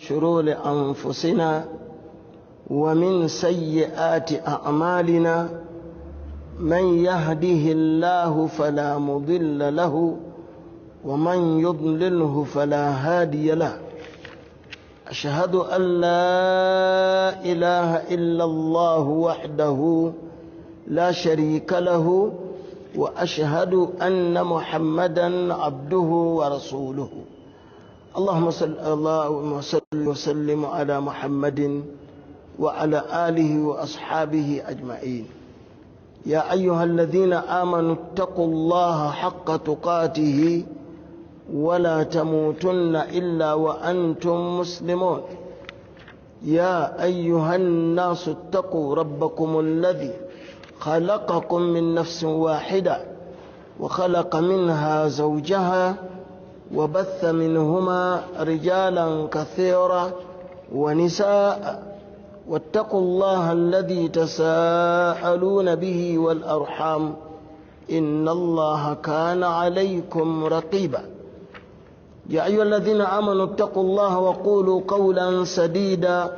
شرور أنفسنا ومن سيئات أعمالنا من يهده الله فلا مضل له ومن يضلله فلا هادي له. أشهد أن لا إله إلا الله وحده لا شريك له وأشهد أن محمدا عبده ورسوله. اللهم صل اللهم صل وسلم على محمد وعلى آله وأصحابه أجمعين. يا أيها الذين آمنوا اتقوا الله حق تقاته ولا تموتن إلا وأنتم مسلمون. يا أيها الناس اتقوا ربكم الذي خلقكم من نفس واحدة وخلق منها زوجها وبث منهما رجالا كثيرا ونساء واتقوا الله الذي تساءلون به والأرحام إن الله كان عليكم رقيبا. يا أيها الذين آمنوا اتقوا الله وقولوا قولا سديدا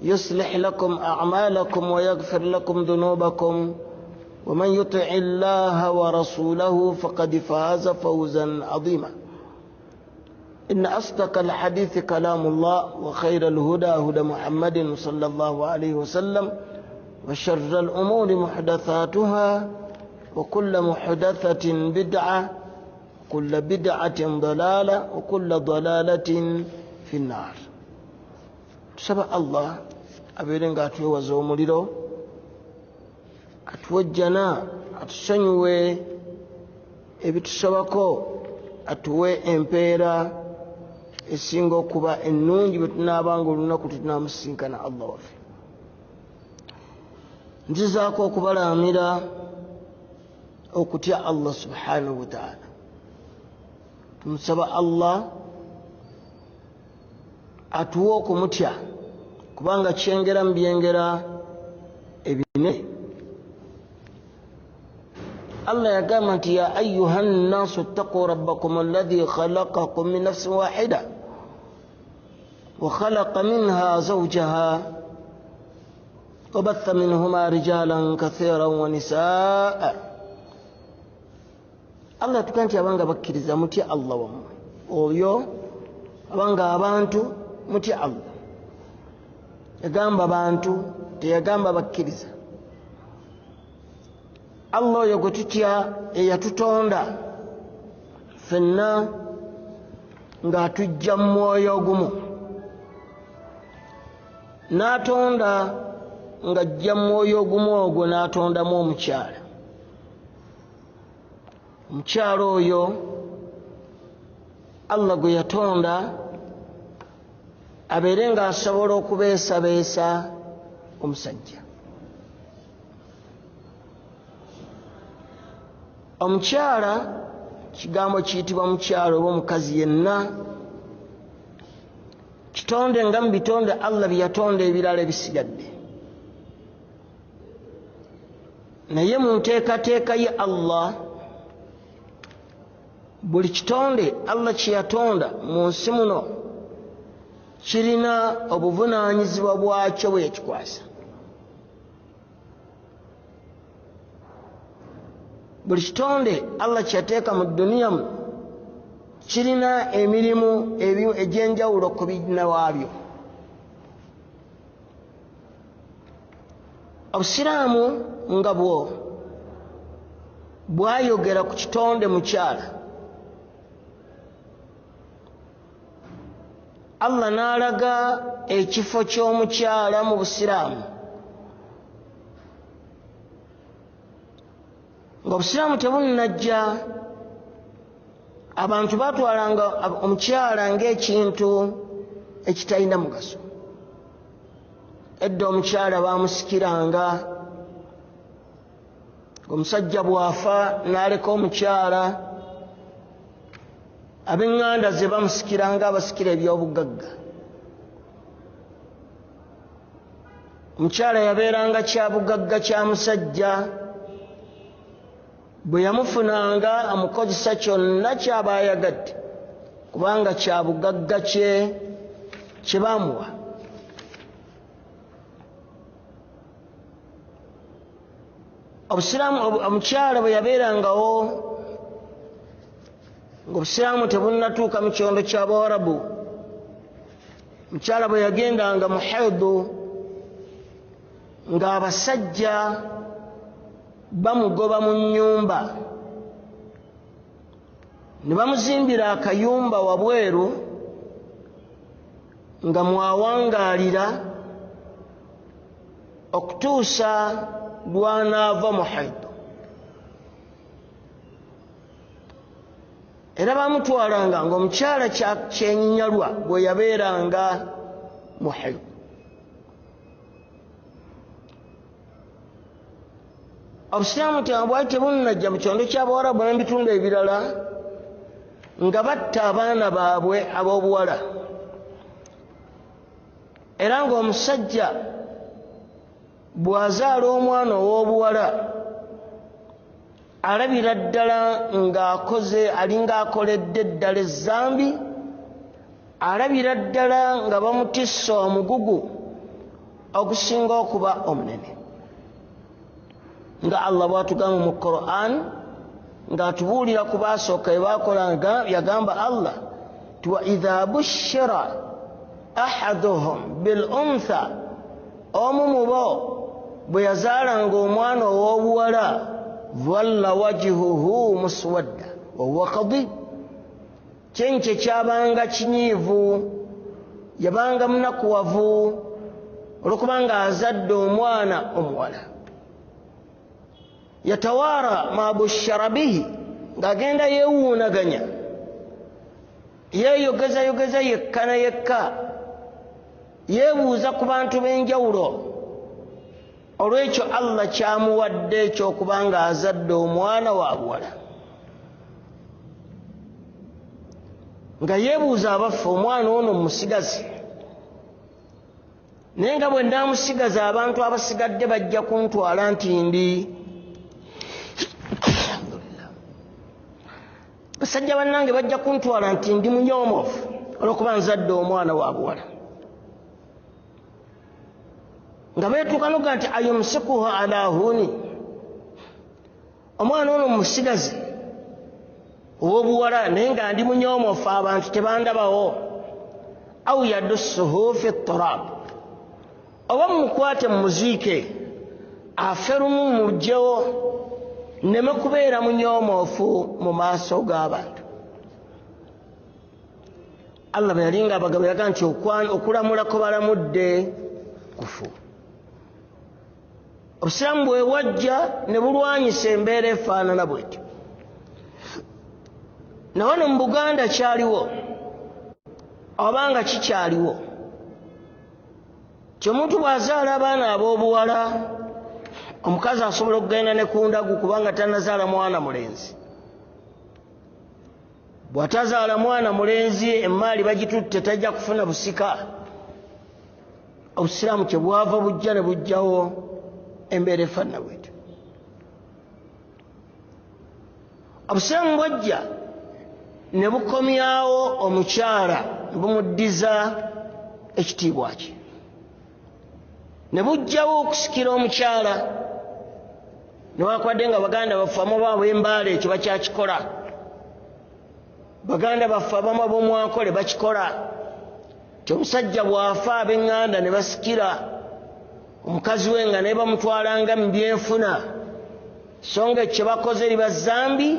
يصلح لكم أعمالكم ويغفر لكم ذنوبكم ومن يطع الله ورسوله فقد فاز فوزا عظيما. إن أصدق الحديث كلام الله وخير الهدى هدى محمد صلى الله عليه وسلم وشر الأمور محدثاتها وكل محدثة بدعة كل بدعة ضلالة وكل ضلالة في النار. Tusaba Allah abeere nga atuwewaza omuliro, atuwejjana, atusonyiwe ebitusobako, atuwe empeera esinga okuba ennungi bwe tunaabanga olunaku tunamusinkana Allah waffe. Nzizaako okubalaamira okutya Allah subhanahu wa ta'ala. Tumusaba Allah atuwe okumutya kubanga kyengera mu byengera ebine. Allah yagamba nti ya ayuha nnaasu ttaquu rabbakum alladhi khalaqakum min nafsin wahida wa khalaqa minha zawjaha wa batha minhuma rijalan kathiran wa nisaa. Allah tuka nti abanga bakkiriza mutya Allah wammwe, oyo abanga abantu mutya Allah. Yagamba bantu, teyagamba bakkiriza. Allah oyo gwe tutya eyatutonda ffenna ng'atujja mu mwoyo ogumu, n'atonda ng'ajja mu mwoyo ogumu ogwo n'atondamu omukyala. Omukyala oyo Allah gwe yatonda abeere ng'asobola okubeesabeesa omusajja. Omukyala, kigambo kiyitibwa mukyala oba omukazi yenna, kitonde nga mu bitonde Allah bye yatonda ebirala ebisigadde. Naye mu nteekateeka ye Allah, buli kitonde Allah kye yatonda mu nsi muno kirina obuvunaanyizibwa bwakyo bwe yakikwasa. Buli kitonde Allah kye yateeka mu dduniya muno kirina emirimu egy'enjawulo ku binnawaabyo. Obusiraamu nga bwo bwayogera ku kitonde mukyala, Allah n'alaga ekifo ky'omukyala mu busiraamu. Nga obusiraamu tebunnajja, abantu batwalanga omukyala ng'ekintu ekitalina mugaso. Edda omukyala bamusikiranga, omusajja bw'afa n'aleka omukyala, ab'eŋŋanda ze bamusikiranga abasikira ebyobugagga. Omukyala yabeeranga kyabugagga kya musajja, bwe yamufunanga amukozesa kyonna ky'aba ayagadde kubanga kyabugagga kye Kye baamuwa. Obusiraamu, omukyala bwe yabeerangawo ng'obusiraamu tebunnatuuka mu kyondo ky'Abawarabu, omukyala bwe yagendanga mu haidu ng'abasajja bamugoba mu nnyumba ne bamuzimbira akayumba wabweru nga mwawangaalira okutuusa lw'anaava mu haidu. Era bamutwalanga ng'omukyala kyenyinyalwa bwe yabeeranga mu haidu. Obusiraamu bwali tebunnajja mu kyondo ky'Abawarabu n'ebitundu ebirala nga batta abaana baabwe ab'obuwala, era ng'omusajja bw'azaala omwana ow'obuwala alabira ddala ng'akoze, alinga akoledde ddala ezzambi, alabira ddala nga bamutisse omugugu ogusinga okuba omunene. Nga Allah bw'atugamba mu Quran ng'atubuulira ku baasooka bye baakolanga, yagamba Allah nti wa idha bushira ahaduhum bil untha, omu mu bo bwe yazaalanga omwana ow'obuwala, dhalla wajhuhu muswadda wa huwa kadhib, kyenkye kyabanga kinyiivu, yabanga munakuwavu olwokubanga azadde omwana omuwala. Yatawaara ma bushara bihi, ng'agenda yeewuunaganya, yeeyogezayogeza yekka na yekka, yeebuuza ku bantu b'enjawulo olw'ekyo Allah kyamuwadde ekyokuba ng'azadde omwana wa buwala. Nga yeebuuza abaffe omwana ono mumusigaze, naye nga bwe nnaamusigaza abantu abasigadde bajja kuntwala nti ndi basajja bannange, bajja kuntwala nti ndi munyoomofu olw'okuba nzadde omwana wa buwala. Nga beetuuka noga nti ayumsikuha ala huni, omwana ono mumusigaze ow'obuwala naye nga ndi munyoomofu abantu tebandabawo, au yadussuhu fi turab, oba mumukwate mumuziike afe lumu mugyewo nneme kubeera munyoomofu mu maaso g'abantu. Allah bwe yalinga abagabo yaga nti okulamula kwe balamudde kufu. Obusiraamu bwe bwajja ne bulwanyisa embeera efaanana bwetyo. Na wano mu Buganda kyaliwo oba nga kikyaliwo nti omuntu bw'azaala abaana ab'obuwala, omukazi asobola okugenda ne ku ndagu kubanga tannazaala mwana mulenzi. Bw'atazaala mwana mulenzi emmaali bagitutte, tajja kufuna busika. Obusiraamu kye bwava bujja ne bujjawo embeera efaanana bwetyo. Obusiraamu bwajja ne bukomyawo omukyala ne bumuddiza ekitiibwa kye, ne bujjawo okusikira omukyala, newankubadde nga baganda baffe abamu ab'Embaale ekyo bakyakikola, baganda baffe abamu ab'Omwankole bakikola, nti omusajja bw'afa ab'eŋŋanda ne basikira omukazi we nga naye bamutwalanga mu byenfuna, so nga ekyo bakoze liba zambi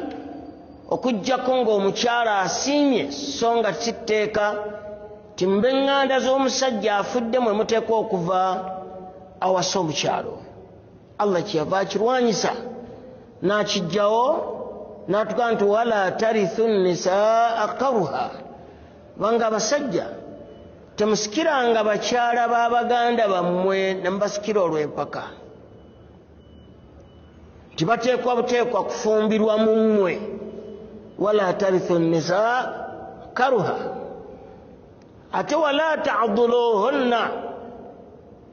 okuggyako ng'omukyala asiimye, so nga si tteeka nti mu b'eŋŋanda z'omusajja afudde mwe muteekwa okuva awasa omukyalo. Allah kyeyava akirwanyisa n'akiggyawo n'atugamba nti wala tarithu nisaa karuha, kubanga abasajja temusikiranga bakyala b'abaganda bammwe ne mubasikira olw'empaka, nti bateekwa buteekwa kufumbirwa mu mmwe. Wala tarithu nisaa karuha, ate wala ta'dhuluhunna,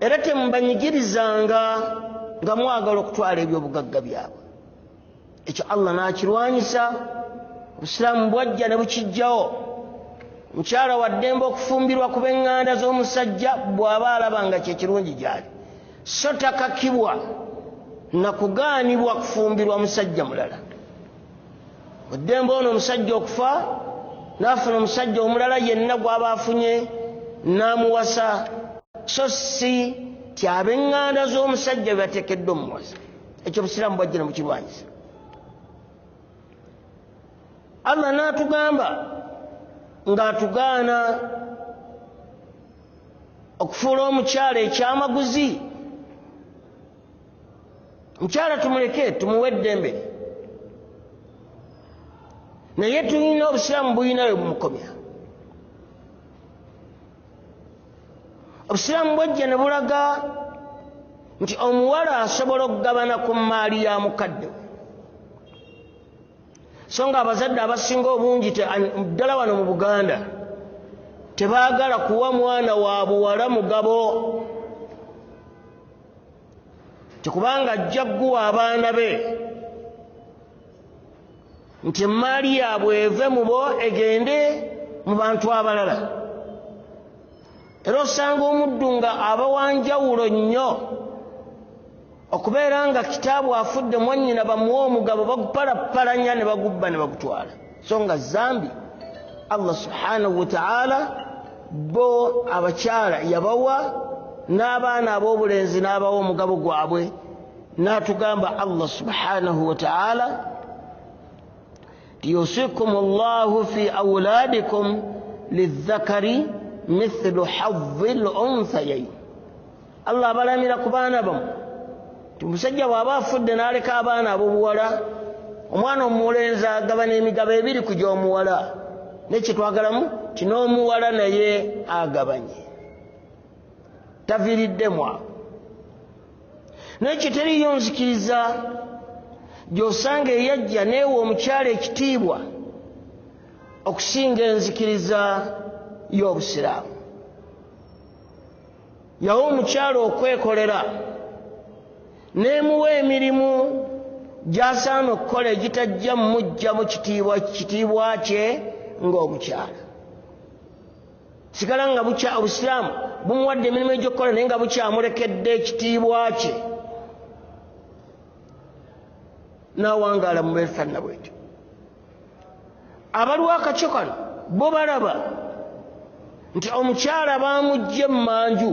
era temubanyigirizanga nga mwagala okutwala ebyobugagga byabwe. Ekyo Allah n'akirwanyisa, obusiraamu bwajja ne bukiggyawo. Mukyala wa ddembe okufumbirwa ku b'eŋŋanda z'omusajja bw'aba alaba nga kye kirungi gy'ali, so takakibwa na kugaanibwa kufumbirwa musajja mulala. Oddembe ono omusajja okufa n'afuna omusajja omulala yenna gw'aba afunye n'amuwasa, so si ti ab'eŋŋanda z'omusajja be bateekeddwa omuwasa. Ekyo Obusiraamu bwajja ne bukirwanyisa. Allah n'atugamba ng'atugaana okufuula omukyala ekyamaguzi. Omukyala tumuleke, tumuwe eddembe lye, naye tulina Obusiraamu bulina we bumukomya. Obusiraamu bwajja ne bulaga nti omuwala asobola okugabana ku mmaali ya mukadde we, so nga abazadde abasinga obungi ddala wano mu Buganda tebaagala kuwa mwana wa buwala mugabo, tekubanga ajja kuguwa abaana be nti emaali yaabwe eve mu bo egende mu bantu abalala. Era osanga omuddu nga aba wanjawulo nnyo okubeera nga kitaabwe afudde, mwannyina bamuwa omugabo, bagupalapalanya ne bagubba ne bagutwala, so nga zambi. Allah subhanahu wataala bo abakyala yabawa n'abaana ab'obulenzi n'abawa omugabo gwabwe. N'atugamba Allah subhanahu wataala yusikum llahu fi auladikum lizakari mithlu hadhi lunthayain. Allah abalamira ku baana bamu nti omusajja bw'aba afudde n'aleka abaana ab'obuwala, omwana omulenzi agabana emigabo ebiri ku gy'omuwala. Naye kyetwagalamu ti n'omuwala naye agabanye, taviiriddemu awo. Naye kyeteriyo nzikiriza gy'osanga eyajja neewa omukyala ekitiibwa okusinga enzikiriza y'Obusiraamu. Yawa omukyala okwekolera n'emuwa emirimu gy'asaana okukola egitajja mumuggyamu kitiibwa kye ng'omukyala. Sigala nga Obusiraamu bumuwadde emirimu egy'okukola, naye nga bukyamulekedde ekitiibwa kye, n'awangaala mu beefaanana bwetyo. Abaliwo akakyo kano bo balaba nti omukyala bamuggye emmanju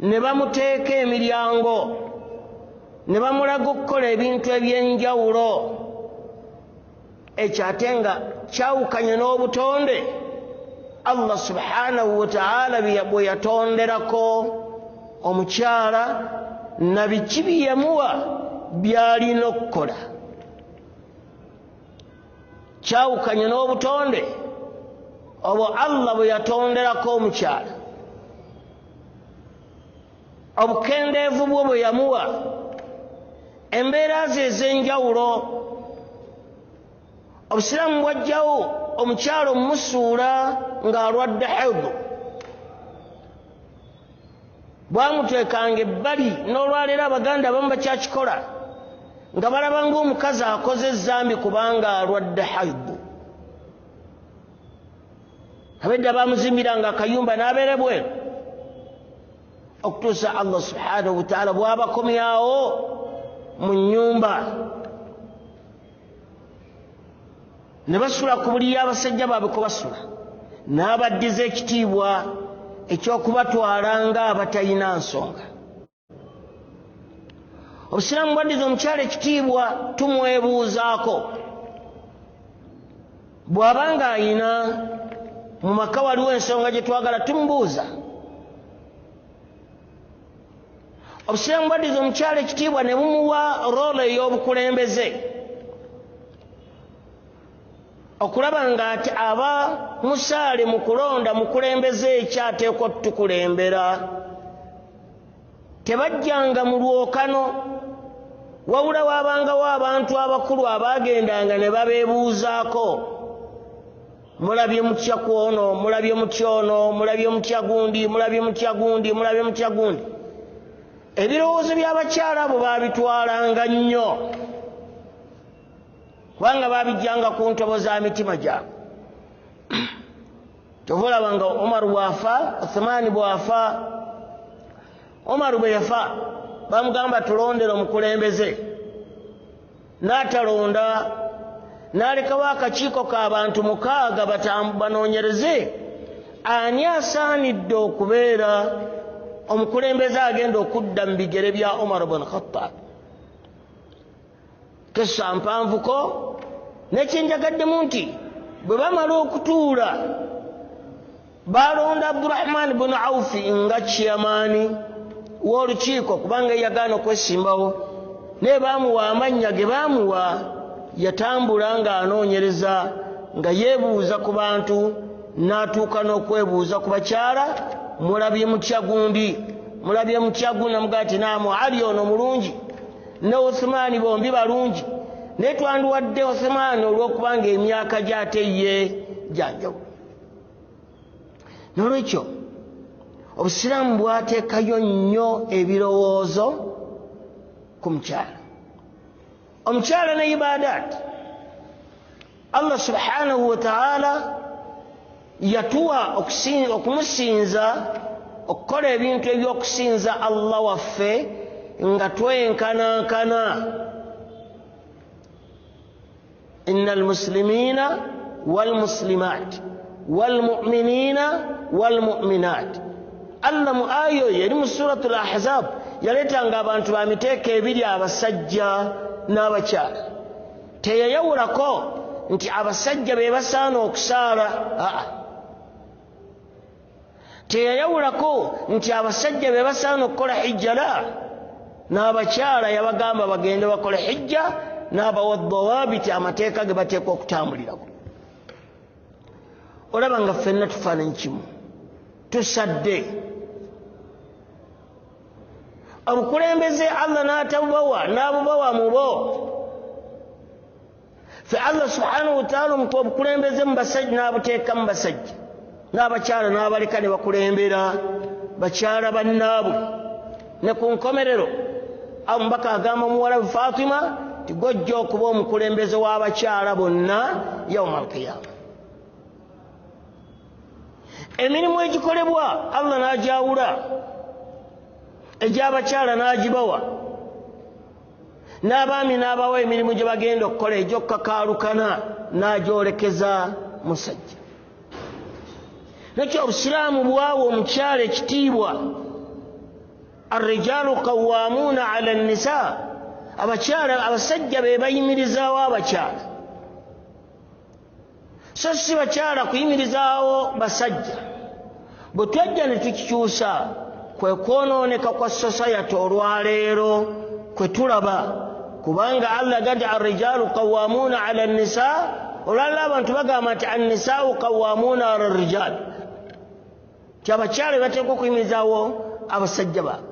ne bamuteeka emiryango ne bamulaga okukola ebintu eby'enjawulo, ekyo ate nga kyawukanye n'obutonde Allah subhanahu wataala bwe yatonderako omukyala na biki bye yamuwa by'alina okukola. Kyawukanye n'obutonde obwo Allah bwe yatonderako omukyala, obukendeevu bwo bwe yamuwa, embeera ze ez'enjawulo. Obusiraamu bwajjawo omukyala omumusuula ng'alwadde haidu, bwamuteekanga ebbali. N'olwaleero Abaganda abamu bakyakikola nga balaba ng'omukazi akoze ezambi kubanga alwadde haidu. Abedda bamuzimbiranga akayumba n'abeera bweru okutuusa Allah subhanahu wataala bw'abakomyawo mu nnyumba ne basula ku buliri abasajja baabwe kwe basula, n'abaddiza ekitiibwa ekyokubatwala nga abatalina nsonga. Obusiraamu bwaddiza omukyala ekitiibwa, tumwebuuzaako bw'aba ng'ayina mu maka waliwo ensonga gye twagala, tumubuuza. Obusiraamu bwaddiza omukyala ekitiibwa ne bumuwa roolo ey'obukulembeze okulaba nga ati aba musaale mu kulonda mukulembeze ekyateekwa tukulembera. Tebajjanga mu lwokano, wabula wabangawo abantu abakulu abaagendanga ne babeebuuzaako, mulabye mutya ku ono, mulabye mutya ono, mulabye mutya gundi, mulabye mutya gundi, mulabye mutya gundi. Ebirowoozo by'abakyala abo baabitwalanga nnyo kubanga baabijjanga ku ntobo za mitima gyabwe. Kyova olaba nga Umaru bw'afa, Uthmaani bw'afa, Umaru bwe yafa bamugamba tulondere omukulembeze, n'atalonda, n'alekawo akakiiko k'abantu 6 banoonyereze ani asaanidde okubeera omukulembeze agenda okudda mu bigere bya Umar bun Khattab. Kesa mpanvuko n'ekyenjagaddemu nti bwe bamala okutuula balonda Abdurahman bun Aufi nga chairman w'olukiiko, kubanga yagaana okwesimbawo, naye baamuwa amannya ge baamuwa. Yatambula ng'anoonyereza, nga yeebuuza ku bantu, n'atuuka n'okwebuuza ku bakyala, mulabye mutya gundi, mulabye mutya gundi, namugaa nti naamu Ali ono mulungi ne Uthmaani bombi balungi, naye twandiwadde Uthmaani olw'okubanga emyaka gy'ate ye gyanjawulo. N'olwekyo obusiraamu bwateekayo nnyo ebirowoozo ku mukyala. Omukyala ne ibaadaat, Allah subhanahu wa ta'ala yatuwa okumusinza, okukola ebintu eby'okusinza Allah waffe nga twenkanankana. Innal muslimina wal muslimat wal mu'minina wal mu'minat. Allah mu aya eyo eri mu Suratul Ahzab yaleetanga abantu ba miteeko ebiri, abasajja n'abakyala. Teyayawulako nti abasajja be basaana okusaala, aa teyayawulako nti abasajja be basaana okukola hijja, la, n'abakyala yabagamba bagende bakole hijja, n'abawa dawabiti, amateeka ge bateekwa okutambulirako. Olaba nga ffenna tufaananyi kimu, tusadde obukulembeze Allah n'atabubawa, n'abubawa mubo. Ffe Allah subhanahu wa ta'ala omutu obukulembeze mu basajja n'abuteeka mu basajja, n'abakyala n'abaleka ne bakulembera bakyala bannaabwe. Ne ku nkomerero omubaka agamba muwala we Fatima nti gw'ojja okuba omukulembeze w'abakyala bonna yauma alqiyama. Emirimu egikolebwa Allah n'agyawula, egy'abakyala n'agibawa, n'abaami n'abawa emirimu gye bagenda okukola egy'okkakaalukana n'agyolekeza musajja. Nakyo obusiraamu bwawa omukyala ekitiibwa. Arrijalu qawwamuuna ala nnisa, abakyala abasajja be bayimirizaawo abakyala, so si bakyala kuyimirizaawo basajja. Bwe twajja ne tukikyusa, kwe kwonooneka kwa society olwaleero kwe tulaba, kubanga Allah agamba nti arrijalu qawwamuuna ala nnisa. Olwaleero abantu bagamba nti annisaau qawwamuuna ala rijal, nti abakyala be bateekwa okuyimirizaawo abasajja baabwe,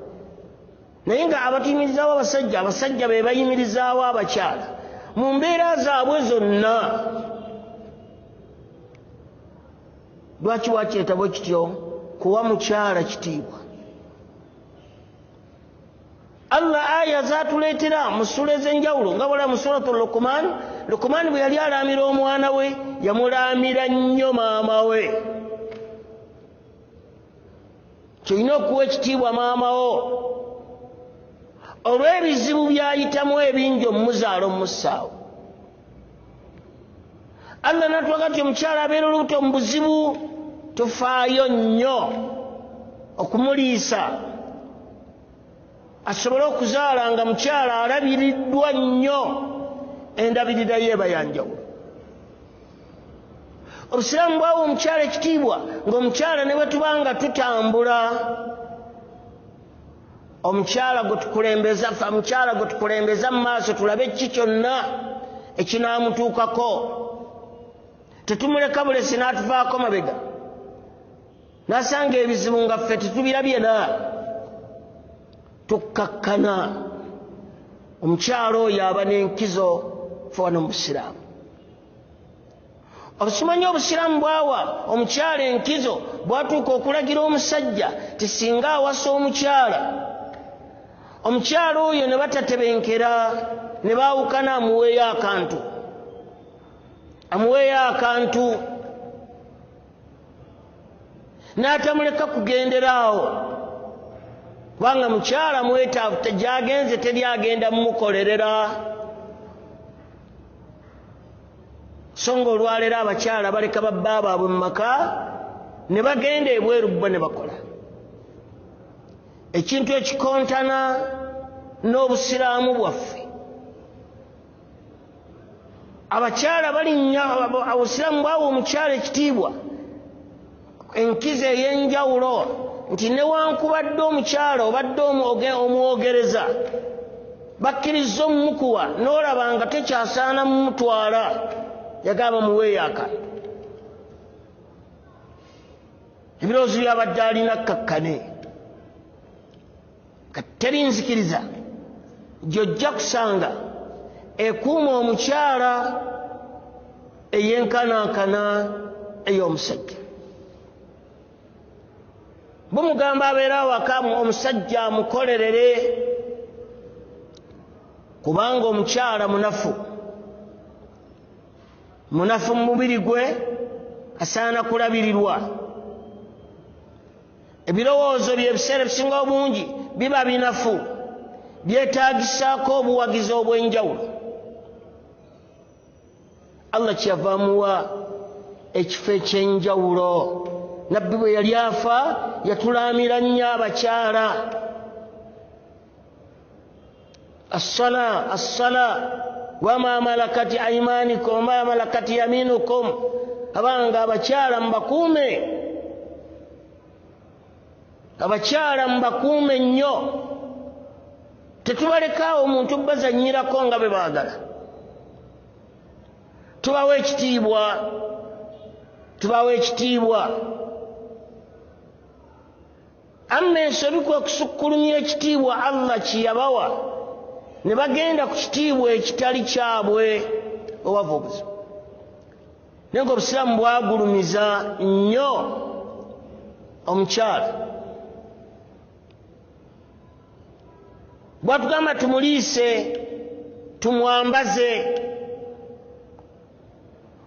naye nga abatuyimirizaawo abasajja, abasajja be bayimirizaawo abakyala mu mbeera zaabwe zonna. Lwaki wakireeta bwe kityo? Kuwa mukyala kitiibwa. Allah aya zaatuleetera mu ssuula ez'enjawulo, nga bw'olaba mu Suratu Luqman. Luqman bwe yali alaamira omwana we, yamulaamira nnyo maama we. Kyolina okuwa ekitiibwa maama wo olw'ebizibu by'ayitamu ebingi omumuzaala omussaawo. Allah n'atulaga nti omukyala abeera olubuto mu buzibu, tufaayo nnyo okumuliisa asobole okuzaala nga mukyala alabiriddwa nnyo, endabirira ye eba ya njawulo. Obusiraamu bwawa omukyala ekitiibwa, ng'omukyala ne bwe tuba nga tutambula, omukyala gwe tukulembeza, ffe omukyala gwe tukulembeza mu maaso, tulabe ki kyonna ekinaamutuukako, tetumuleka bulesi n'atuvaako mabega n'asanga ebizibu nga ffe tetubirabye, na tukkakkana. Omukyala oyo aba n'enkizo ffe wano mu busiraamu. Obusimanyi obusiraamu bwawa omukyala enkizo, bwatuuka okulagira omusajja ti singa awasa omukyala, omukyala oyo ne batatebenkera ne baawukana, amuweeyo akantu, amuweeyo akantu. N'atamuleka kugendera awo, kubanga mukyala mwetaavu, gyagenze teri agenda mumukolerera. So nga olwaleero abakyala baleka babba baabwe mu maka ne bagenda ebweru bo ne bakola ekintu ekikontana n'obusiraamu bwaffe. Abakyala balinnya, obusiraamu bwawa omukyala ekitiibwa, enkizo ey'enjawulo, nti newankubadde omukyala obadde omwogereza, bakkiriza omumukuwa n'olaba nga tekyasaana mumutwala, yagamba muweeyo akantu. Ebirowoozo byabadde alina kkakkane. Kati teri nzikiriza gy'ojja kusanga ekuuma omukyala eyenkanankana ey'omusajja. Bumugamba abeera awaka omusajja amukolerere, kubanga omukyala munafu, munafu mu mubiri gwe, asaana kulabirirwa. Ebirowoozo bye ebiseera ebisinga obungi biba binafu, byetaagisaako obuwagizi obw'enjawulo. Allah kyeyava amuwa ekifo eky'enjawulo. Nabbi bwe yali afa yatulaamira nnyo abakyala, assala assala wama malakati aimanikum wama malakati yaminukum, abanga abakyala mubakuume, abakyala mubakuume nnyo, tetubalekaawo omuntu bazannyirako nga bwe baagala. Tubawa ekitiibwa, tubawa ekitiibwa. Amma ensobi kwe kusukkulumya ekitiibwa Allah kye yabawa, ne bagenda ku kitiibwa ekitali kyabwe, owava obuzibu. Naye nga obusiraamu bwagulumiza nnyo omukyala, bwatugamba tumuliise, tumwambaze,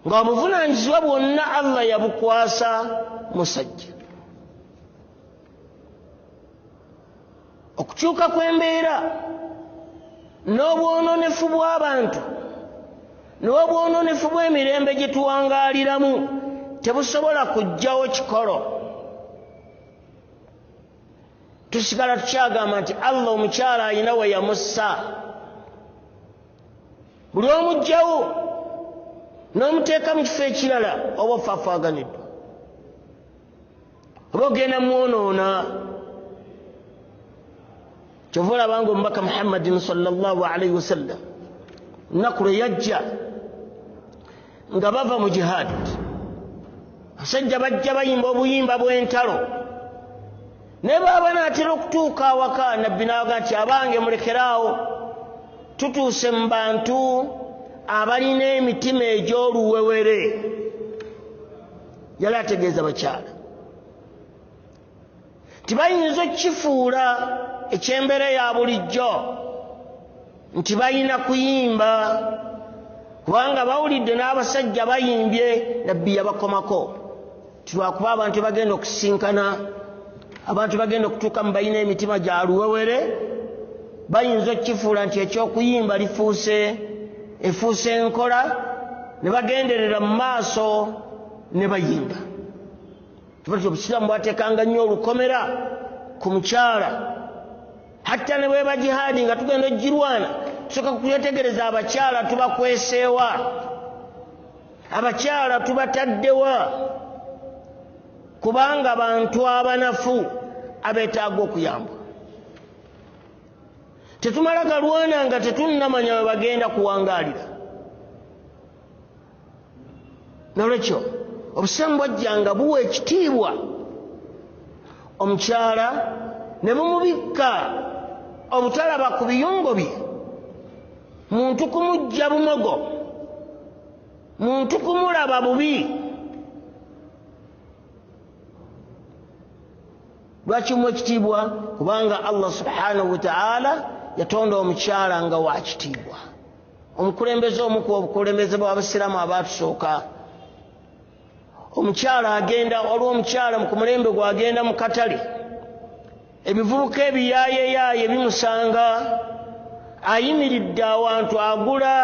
nga obuvunaanyizibwa bwonna Allah yabukwasa musajja. Okukyuka kw'embeera n'obwononefu bw'abantu n'obwononefu bw'emirembe gye tuwangaaliramu tebusobola kuggyawo kikolo. Tusigala tukyagamba nti Allah omukyala alina we yamussa. Buli omuggyawo n'omuteeka mu kifo ekirala oba ofaafaganiddwa, oba ogenda mwonoona. Kyova olabanga omubaka Muhammadin sallallahu alaihi wasallam lunaku lwe yajja nga bava mu jihad, abasajja bajja bayimba obuyimba bw'entalo, naye baba naatera okutuuka awaka, nabbi n'abaga nti abange mulekeraawo, tutuuse mu bantu abalina emitima egy'oluwewere. Yali ategeeza bakyala nti bayinza okukifuula eky'embeera ya bulijjo nti balina kuyimba, kubanga bawulidde n'abasajja bayimbye. Nabbi yabakomako nti lwakuba abantu bagenda okusinkana, abantu bagenda okutuuka mu balina emitima gya luwewere, bayinza okukifuula nti ekyokuyimba lifuuse efuuse enkola, ne bagenderera mu maaso ne bayimba. Tuba obusiraamu bwateekanga nnyo olukomera ku mukyala, hatta ne bweba jihaadi nga tugenda okugirwana, tusooka kwetegereza abakyala tubakweseewa, abakyala tubataddewa, kubanga bantu abanafu abeetaaga okuyambwa. Tetumala galwana nga tetunnamanya we bagenda kuwangaalira. Nolwekyo obusiraamu bwajjanga buwa ekitiibwa omukyala ne bumubikka obutalaba ku biyungo bye, muntu kumujja bumogo, muntu kumulaba bubi. Lwaki muwa ekitiibwa? Kubanga Allah subhanahu wa ta'ala yatonda omukyala nga wa kitiibwa. Omukulembeze omu ku obukulembeze bw'abasiraamu abaatusooka, Omukyala agenda, waliwo omukyala ku mulembe gwagenda mu katale, ebivubuka ebiyaayeeyaaye bimusanga ayimiridde awantu agula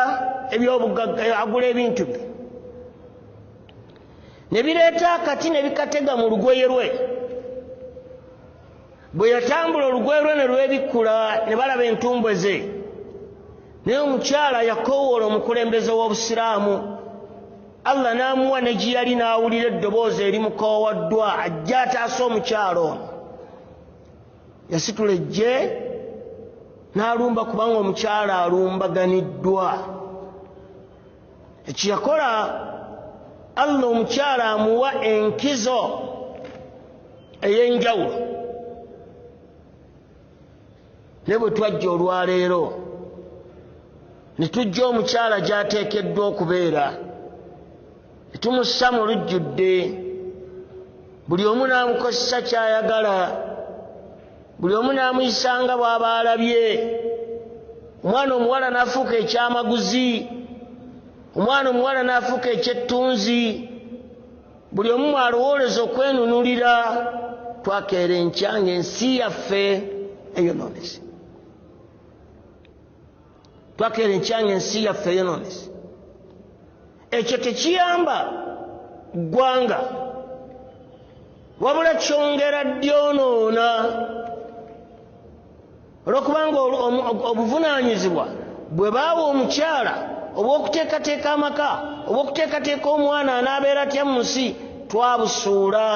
ebyobugagga, agula ebintu bye, ne bireeta akati ne bikatega mu lugoye lwe. Bwe yatambula olugoye lwe ne lwebikkula ne balaba entumbwe ze. Naye omukyala yakoowoola omukulembeze w'Obusiraamu, Allah n'amuwa ne gye yali, n'awulira eddoboozi erimukoowaddwa ajja ataase omukyala ono. Yasitula eggye n'alumba, kubanga omukyala alumbaganiddwa. Ekyo yakola, Allah omukyala amuwa enkizo ey'enjawulo. Naye bwe twajja olwaleero ne tujja omukyala gy'ateekeddwa okubeera, ne tumussa mu lujjudde, buli omu n'amukozesa ky'ayagala, buli omu n'amuyisanga bw'aba alabye. Omwana omuwala n'afuuka ekyamaguzi, omwana omuwala n'afuuka ekyettunzi, buli omu mwalowooleza okwenunulira. Twakeera enkya ng'ensi yaffe eyonoonese, twakeera enkya ng'ensi yaffe eyonoonese. Ekyo tekiyamba ggwanga, wabula kyongera ddyonoona, olwokubanga obuvunaanyizibwa bwe baawa omukyala obw'okuteekateeka amaka, obw'okuteekateeka omwana anaabeera atya mu nsi, twabusuula.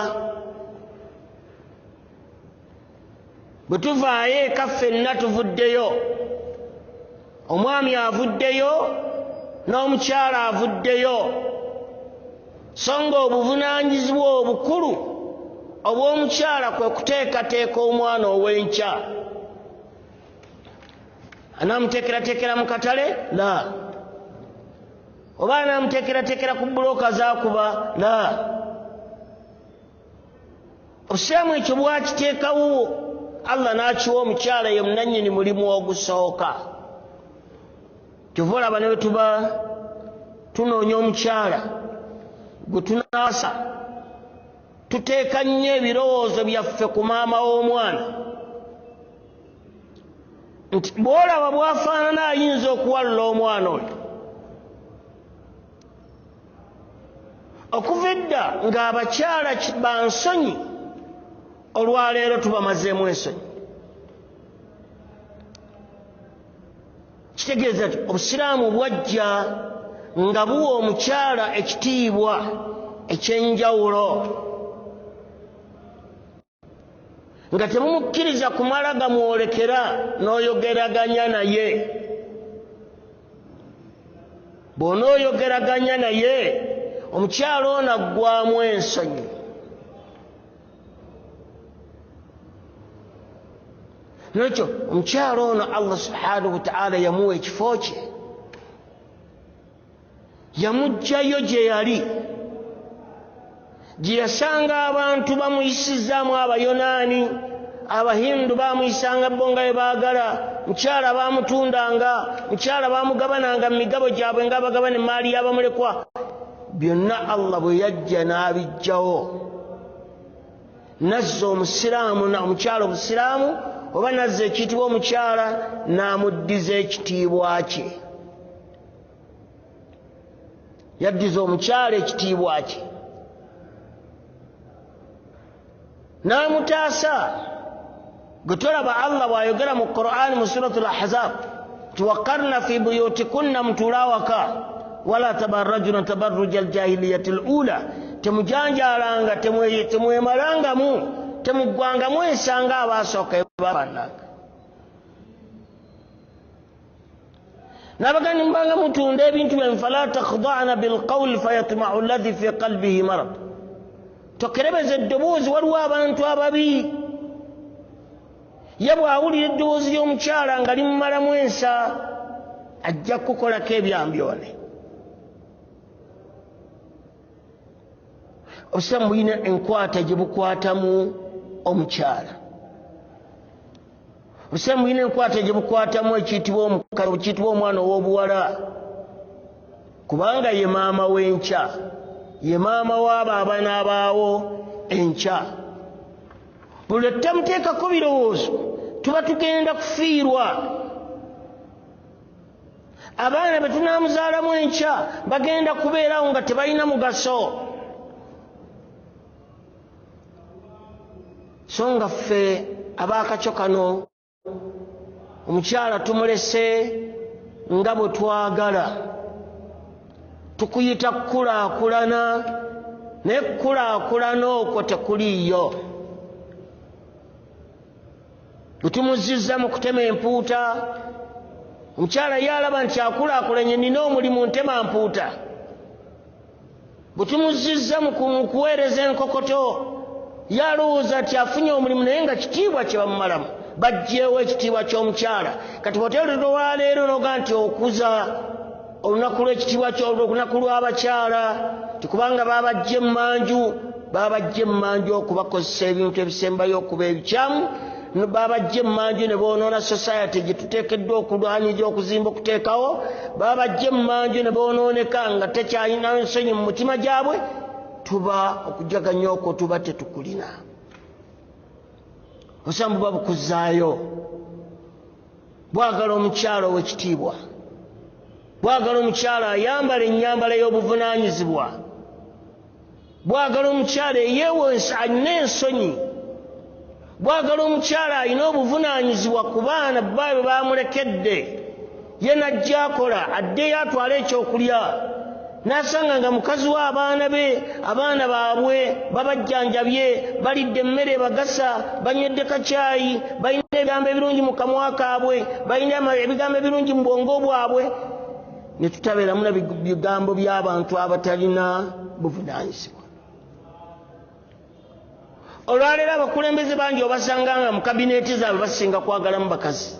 Bwe tuvaayo eka ffenna tuvuddeyo, omwami avuddeyo n'omukyala avuddeyo, so nga obuvunaanyizibwa obukulu obw'omukyala kwe kuteekateeka omwana ow'enkya. Anaamuteekerateekera mu katale? La. Oba anaamuteekerateekera ku bbulooka zaakuba? La. Obusiraamu ekyo bwakiteekawo, Allah n'akiwa omukyala ye munannyini mulimu ogusooka. Kyova olaba ne bwe tuba tunoonya omukyala gwe tunaasa, tuteeka nnyo ebirowoozo byaffe ku maama w'omwana, nti bw'olaba bw'afaanana ayinza okuwalula omwana oyo. Okuva edda ng'abakyala bansonyi, olwaleero tubamazeemu ensonyi. Kitegeeza nti obusiraamu bwajja nga buwa omukyala ekitiibwa ekyenjawulo, nga tebumukkiriza kumala gamwolekera n'oyogeraganya naye. Bw'onooyogeraganya naye, omukyala ono aggwamu ensonyi. Nolwekyo omukyala ono Allah subhanahu wataala yamuwa ekifo kye, yamuggyayo gye yali, gye yasanga abantu bamuyisizaamu, Abayonaani, Abahindu bamuyisanga bo nga bwe baagala, mukyala bamutundanga, mukyala bamugabananga mu migabo gyabwe nga bagabana emaali y'abamulekwa. Byonna Allah bwe yajja n'abiggyawo, nazza omusiraamu, omukyala omusiraamu, oba nazza ekiyitibwa omukyala, n'amuddiza ekitiibwa kye. Yaddiza omukyala ekitiibwa kye n'amutaasa. Gwe tolaba Allah bw'ayogera mu Qur'ani mu Suratul Ahzab nti waqarna fi buyutikunna, mutuule awaka, wala tabarrajuna tabarruja aljahiliyati al-ula, temujanjaalanga, temwemalangamu, temuggwangamu ensanga abaasooka bafaananga. N'abagamba mubanga mutunda ebintu byammwe, fala takhda'na bilqawli fayatma'u alladhi fi qalbihi marad, tokerebeza eddoboozi, waliwo abantu ababi. Ye bw'awulira eddoboozi ly'omukyala nga limumalamu ensa, ajja kukukolako ebyambyone. Obusiraamu bulina enkwata gye bukwatamu omukyala. Obusiraamu bulina enkwata gye bukwatamu ekiyitibwa omwana ow'obuwala, kubanga ye maama w'enkya. Ye maama w'abo abanaabaawo enkya. Buli lwe tutamuteekako birowoozo tuba tugenda kufiirwa. Abaana be tunaamuzaalamu enkya bagenda kubeerawo nga tebalina mugaso. So nga ffe ab'akakyo kano omukyala tumulese nga bwe twagala. Tukuyita kukulaakulana, naye kukulaakulana okwo tekuliiyo. Bwe tumuzizza mu kutema empuuta, omukyala ye alaba nti akulaakulanye, nina omulimu ntema mpuuta. Bwe tumuzizza mu kuweereza enkokoto, ye alowooza nti afunye omulimu, naye nga kitiibwa kye bamumalamu. Baggyeewo ekitiibwa ky'omukyala. Kati bw'oteebereza olwaleero n'ogaa nti okuza olunaku lw'ekitiibwa olunaku lw'abakyala, ti kubanga baabajja emmanju, baabajja emmanju okubakozesa ebintu ebisembayo okuba ebikyamu, baabajja emmanju ne boonoona society gye tuteekeddwa okulwanirira okuzimba okuteekawo, baabajja emmanju ne boonooneka nga tekyalina nsonyi mu mutima gyabwe. Tuba okujaganya okwo tuba tetukulina. Obusiraamu buba bukuzaayo, bwagala omukyala ow'ekitiibwa, bwagala omukyala ayambala ennyambala y'obuvunaanyizibwa, bwagala omukyala eyeewa alina ensonyi, bwagala omukyala alina obuvunaanyizibwa ku baana bba bwe bamulekedde, ye n'ajja akola addeyo atwale ekyokulya, n'asanga nga mukazi we abaana be, abaana baabwe babajjanjabye, balidde emmere ebagasa, banywedde kacaayi, balina ebigambo ebirungi mu kamwa kaabwe, balina ebigambo ebirungi mu bwongo bwabwe, ne tutabeeramu na bigambo by'abantu abatalina buvunaanyizibwa. Olwaleero abakulembeze bangi obasanga nga mu kabineeti zaabwe basinga kwagalamu bakazi,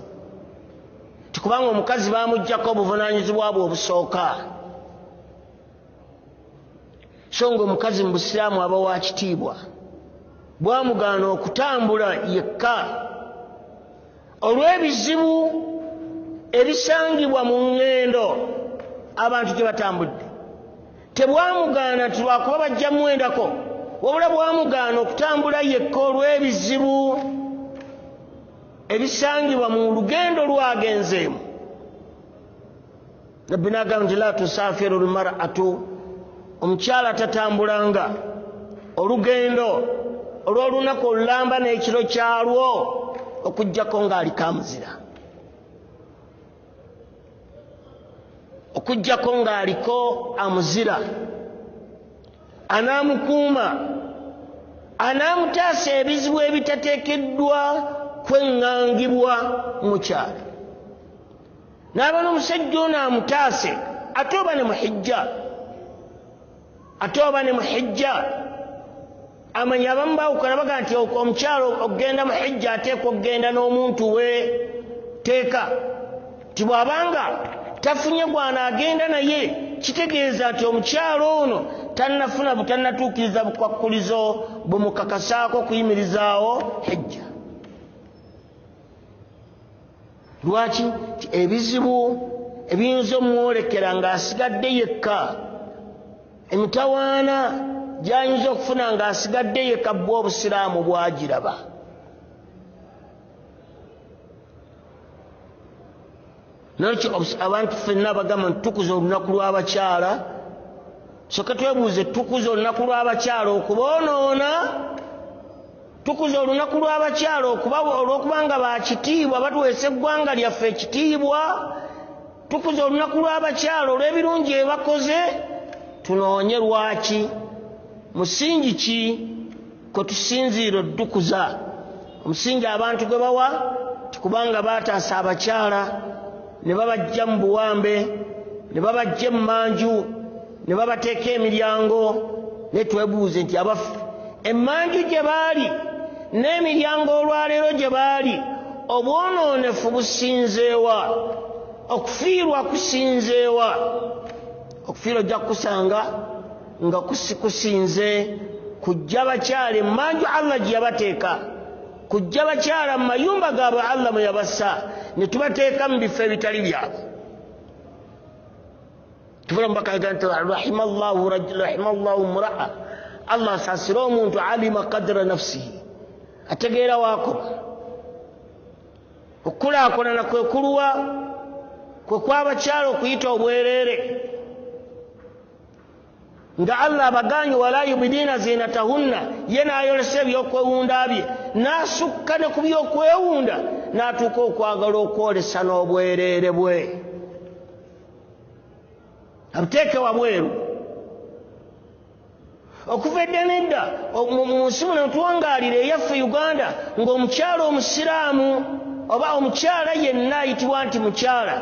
tikubanga omukazi bamuggyako obuvunaanyizibwa bwe obusooka. So nga omukazi mu busiraamu aba wa kitiibwa, bwamugaana okutambula yekka olw'ebizibu ebisangibwa mu ŋŋendo abantu gye batambudde. Tebwamugaana nti lwakuba bajja muwendako, wabula bwamugaana okutambula yekka olw'ebizibu ebisangibwa mu lugendo lwagenzeemu. Nabbi n'agamba nti la tusafiru lmar'atu, omukyala tatambulanga olugendo olw'olunaku olulamba n'ekiro kyalwo okuggyako ng'aliko amuzira, okuggyako ng'aliko amuzira anaamukuuma, anaamutaasa ebizibu ebitateekeddwa kweŋŋangibwa mukyala. N'aba n'omusajja ono amutaase, ate oba ne muhijja, ate oba ne muhijja. Amanyi abamu baawukana baga nti omukyala okugenda mu hijja ateekwa okugenda n'omuntu we teeka, nti bw'abanga tafunye gw'anaagenda naye kitegeeza nti omukyala ono tannafuna tannatuukiriza bukwakkulizo bumukakasaako okuyimirizaawo hijja. Lwaki? Ebizibu ebiyinza omwolekera ng'asigadde yekka, emitawaana gy'ayinza okufuna ng'asigadde yekka, bwo obusiraamu bwagiraba. Nolwekyo abantu ffenna bagamba nti tukuza olunaku lw'abakyala, soka twebuuze, tukuza olunaku lw'abakyala okuboonoona? Tukuza olunaku lw'abakyala olw'okubanga bakitiibwa, batuweesa eggwanga lyaffe ekitiibwa? Tukuza olunaku lw'abakyala olw'ebirungi ebakoze? Tunoonye lwaki, musingi ki kwe tusinziira oddukuza? Omusingi abantu gwe bawa tikubanga baataasa abakyala ne babajja mu buwambe, ne babajja emmanju, ne babateeka emiryango. Ne twebuuze nti abaffe emmanju gye baali n'emiryango olwaleero gye baali, obwonoonefu businzeewa? Okufiirwa kusinzeewa? Okufiirwa ojja kukusanga nga kusinze kujja bakyala emmanju Allah gye yabateeka, kujja bakyala mu mayumba gaabwe Allah mwe yabassa, ne tubateeka mu bifo ebitali byabwe. Tuvula mubaka nti rahimallahu rahimallahu mraa, Allah asaasire omuntu alima qadra nafsihi, ategeera waakoma. Okukulaakulana kwe kuluwa kwe kw'abakyala okuyita obwereere nga Allah abaganye wala yubidina zinatahunna, ye n'ayolesa ebyokwewunda bye n'asukka ne ku byokwewunda n'atuuka okwagala okwolesa n'obwereere bwe abuteeke wabweru. Okuva edda nedda mu nsi muno tuwangaalira eyaffe Uganda, ng'omukyala omusiraamu oba omukyala yenna ayitibwa nti mukyala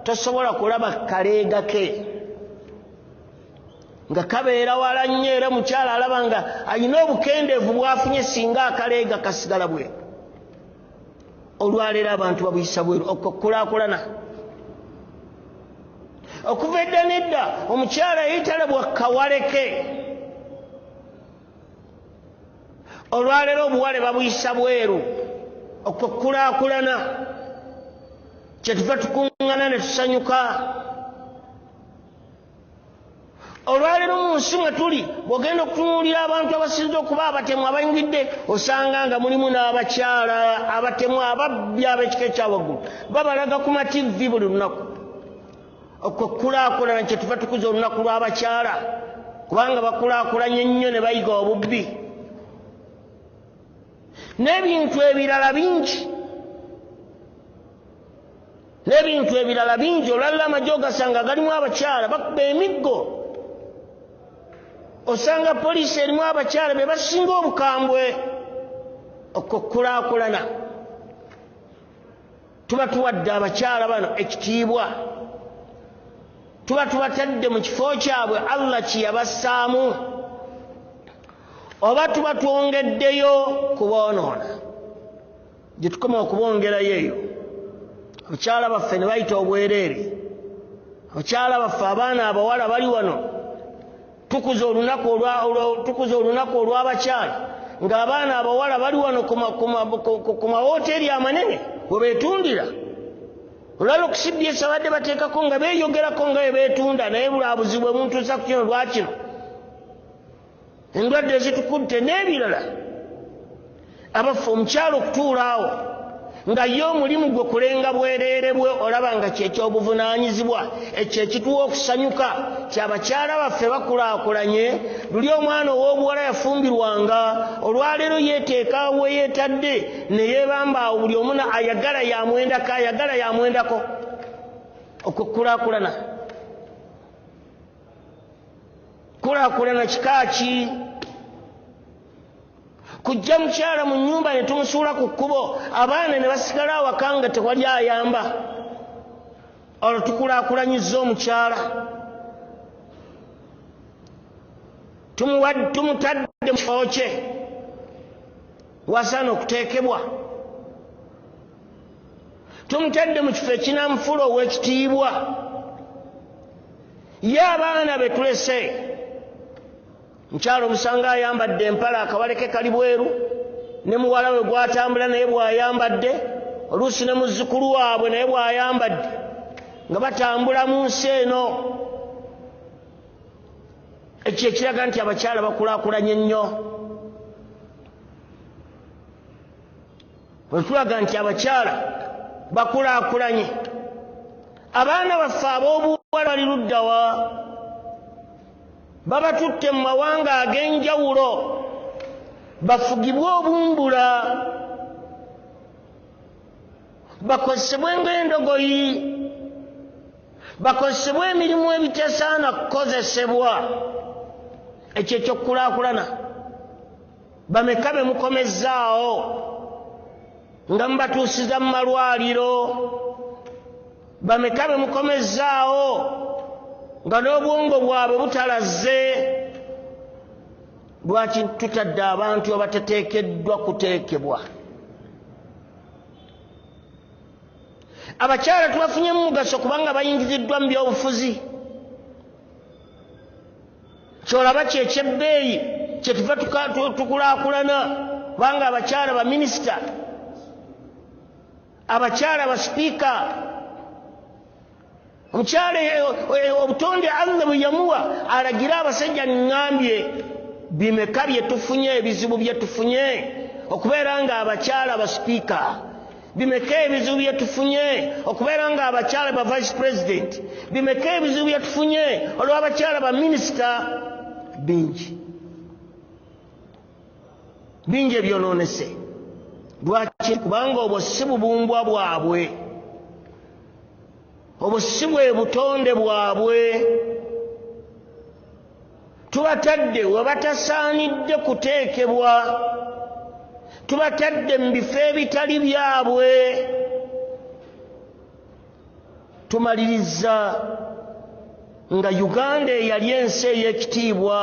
tosobola kulaba kaleega ke nga kabeera wala nnyo, era mukyala alaba nga alina obukendeevu bw'afunye singa akaleega kasigala bweru. Olwaleero abantu babuyisa bweru, okukulaakulana. Okuva edda nedda omukyala yeetalabwa kawaleke, olwaleero obuwale babuyisa bweru, okukulaakulana. Kyetuva tukuŋŋana ne tusanyuka. Olwaleero mu nsi mwe tuli bw'ogenda okutunuulira abantu abasinze okuba abatemu abayingidde, osanga nga mulimu n'abakyala abatemu ababbi ab'ekika ekyawaggulu, babalaga ku mativi buli lunaku. Okukulaakulana kyetuva tukuza olunaku lw'abakyala, kubanga bakulaakulanye nnyo ne bayiga obubbi n'ebintu ebirala bingi, n'ebintu ebirala bingi. Olwaliro amagye ogasanga galimu abakyala bakuba emiggo, osanga poliisi erimu abakyala be basinga obukambwe. Okukulaakulana tuba tuwadde abakyala bano ekitiibwa, tuba tubatadde mu kifo kyabwe Allah kye yabassaamu, oba tuba twongeddeyo kuboonoona. Gye tukoma okubongerayo eyo abakyala baffe ne bayita obwereere. Abakyala baffe abaana abawala bali wano, tukuza olunaku olw'abakyala ng'abaana abawala bali wano ku mawoteeri amanene we beetundira. Olwaleero ku CBS abadde bateekako nga beeyogerako nga bwe beetunda, naye lwa buzibu omuntu ku kino lwakino, endwadde ezitukutte n'ebirala. Abaffe omukyala okutuula awo nga ye omulimu gwe kulenga bwereere bwe, olaba nga kyekyobuvunaanyizibwa ekyo ekituwa okusanyuka kyabakyala baffe bakulaakulanye. Luli omwana ow'obuwala yafumbirwanga, olwaleero yeeteeka we yeetadde ne yeebamba awo, buli omu ayagala yamwendako, ayagala yamwendako. Okukulaakulana kulaakulana kika ki? Kujja mukyala mu nnyumba ne tumusuula ku kkubo, abaana ne basigala awaka nga tewali ayamba. Olwo tukulaakulanyizza omukyala, tumutadde mu kifo kye wasaana okuteekebwa, tumutadde mu kifo ekinaamufuula ow'ekitiibwa. Ye abaana be tulese, mukyala omusanga ayambadde empale akawaleke kali bweru, ne muwala we gw'atambula naye bw'ayambadde, oluusi ne muzzukulu waabwe naye bw'ayambadde, nga batambula mu nsi eno. Ekyo ekiraga nti abakyala bakulaakulanye nnyo. Bwe tulaga nti abakyala bakulaakulanye, abaana baffe ab'obuwala bali luddawa? Babatutte mu mawanga ag'enjawulo bafugibwe obumbula, bakozesebwe ng'endogoyi, bakozesebwe emirimu ebitasaana kukozesebwa. Ekyo ekyokukulaakulana. Bameka be mukomezzaawo nga mubatuusiza mu malwaliro? Bameka be mukomezzaawo nga n'obwongo bwabwe butalazze? Lwaki tutadde abantu abateteekeddwa kuteekebwa? Abakyala tubafunyemu mugaso kubanga bayingiziddwa mu byobufuzi. Kyolaba kyekyebbeeyi kyetuva tukulaakulana, kubanga abakyala baminisita, abakyala basipiika, Omukyala obutonde Allah bwe yamuwa alagira abasajja. Ŋŋambye bimeka bye tufunye, ebizibu bye tufunye okubeera nga abakyala ba sipiika? Bimeka ebizibu bye tufunye okubeera nga abakyala ba vice president? Bimeka ebizibu bye tufunye olw'abakyala ba minisita? Bingi, bingi ebyonoonese. Lwaki? Kubanga obwo si bubumbwa bwabwe, obwo si bwe butonde bwabwe. Tubatadde we batasaanidde kuteekebwa, tubatadde mu bifo ebitali byabwe. Tumaliriza nga Uganda eyali ensi ey'ekitiibwa,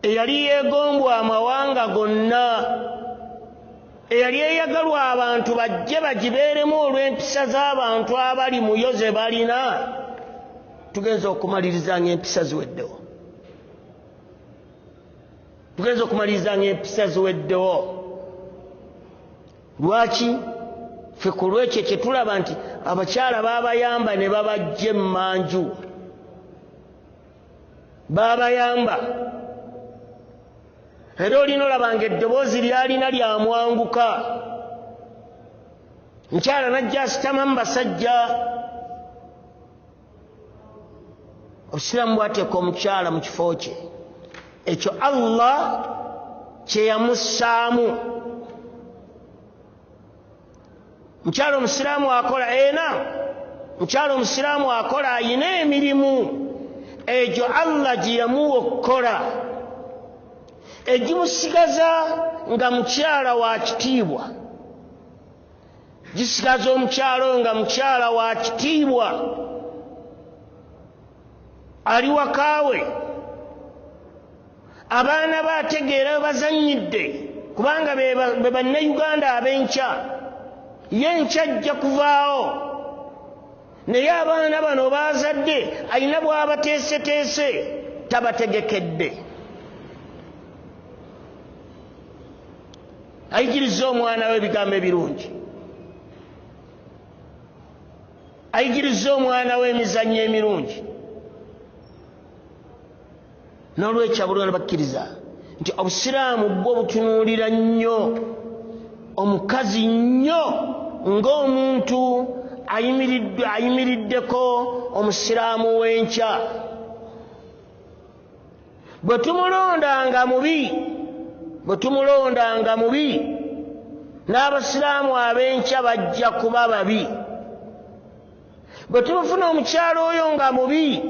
eyali yeegombwa amawanga gonna, eyali eyagalwa abantu bajje bagibeeremu olw'empisa z'abantu abali muyo ze balina, tugenza okumaliriza ng'empisa ziweddewo. Tugenza okumaliriza ng'empisa ziweddewo. Lwaki? Ffe ku lwekyo kye tulaba nti abakyala baabayamba ne babajja emmanju, baabayamba, era olina olaba nga eddoboozi lyalina lyamwanguka. Mukyala najja asitamamu basajja. Obusiraamu bwateeka omukyala mu kifo kye ekyo Allah kye yamussaamu. Mukyala omusiraamu akola ena, mukyala omusiraamu akola, ayina emirimu egyo Allah gye yamuwa okukola egimusigaza nga mukyala wa kitiibwa, gisigaza omukyala oyo nga mukyala wa kitiibwa ali wakaawe, abaana be ategeera we bazannyidde, kubanga be bannayuganda ab'enkya. Ye enkya ajja kuvaawo, naye abaana bano baazadde alina bw'abateeseteese, tabategekedde. Ayigiriza omwana we ebigambo ebirungi, ayigiriza omwana we emizannyo emirungi. N'olwekyo abulwana bakkiriza nti obusiraamu bwo butunuulira nnyo omukazi nnyo ng'omuntu ayimiriddeko omusiraamu w'enkya. Bwe tumulondanga mubi, bwe tumulondanga mubi, n'abasiraamu ab'enkya bajja kuba babi. Bwe tumufuna omukyala oyo nga mubi,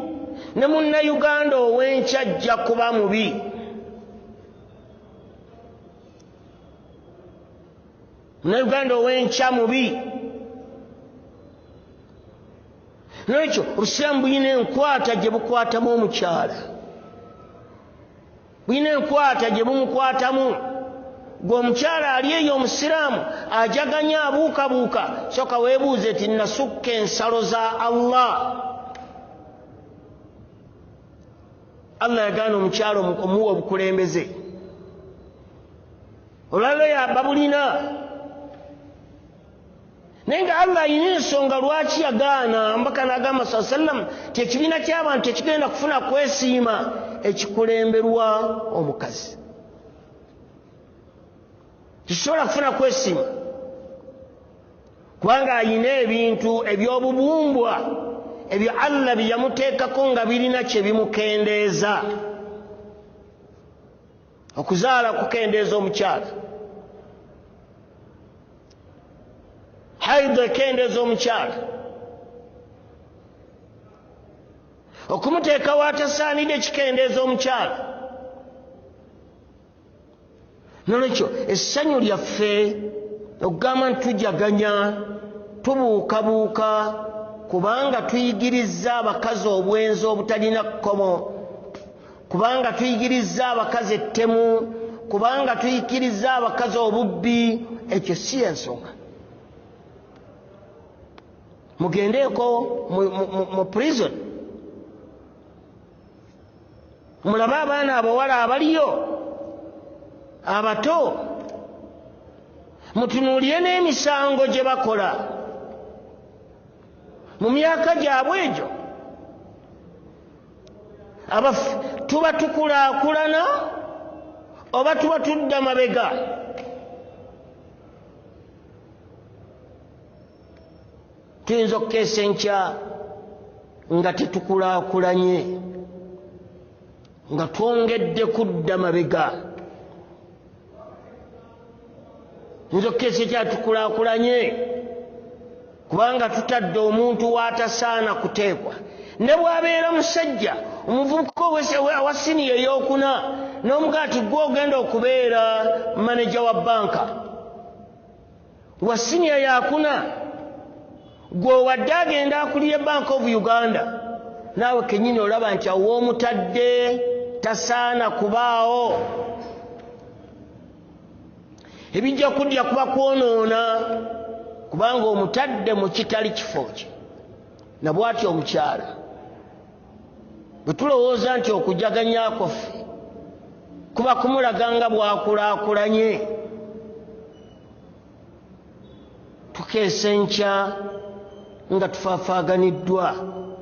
ne munnayuganda ow'enkya ajja kuba mubi. Munnayuganda ow'enkya mubi. Nolwekyo obusiraamu bulina enkwata gye bukwatamu omukyala, bulina enkwata gye bumukwatamu. Gwe omukyala ali eyo omusiraamu ajaganya, abuukabuuka, soka weebuuze nti nasukka ensalo za Allah. Allah yagaana omukyala omuwa obukulembeze, olwaliro yababulina, naye nga Allah alina ensonga lwaki yagaana. Mbaka n'agamba saa sallam ti ekibiina ky'abantu tekigenda kufuna kwesiima ekikulemberwa omukazi, tekisobola kufuna kwesiima, kubanga alina ebintu ebyobubumbwa ebyo Allah bye yamuteekako nga birina kye bimukendeeza. Okuzaala kukendeeza omukyala, haidha ekendeeza omukyala, okumuteeka watasaanidde kikendeeza omukyala. Nolwekyo essanyu lyaffe okugamba nti tujaganya, tubuukabuuka, kubanga tuyigirizza abakazi obwenzi obutalina kkomo, kubanga tuyigirizza abakazi ettemu, kubanga tuyigirizza abakazi obubbi, ekyo si ensonga. Mugendeeko mu prison mulabe abaana abawala abaliyo abato, mutunuulire n'emisango gye bakola. Mu myaka gyabwe egyo tuba tukulaakulana oba tuba tudda mabega? Tuyinza okukeesa enkya nga tetukulaakulanye, nga twongedde kudda mabega. Tuyinza okukeesa enkya tukulaakulanye kubanga tutadde omuntu w'atasaana kuteekwa. Ne bw'abeera musajja omuvubuka owa siniya ey'okuna n'omugaa nti gwe ogenda okubeera maneja wa banka wa siniya yakuna, gwe owadde agenda akulira Bank of Uganda, naawe kennyini olaba nti awo w'omutadde tasaana kubaawo. Ebijja kudya kuba kwonoona kubanga omutadde mu kitali kifo kye. Na bw'atyo omukyala bwe tulowooza nti okujaganya kwaffe kuba kumulaga nga bw'akulaakulanye, tukeesa enkya nga tufaafaaganiddwa.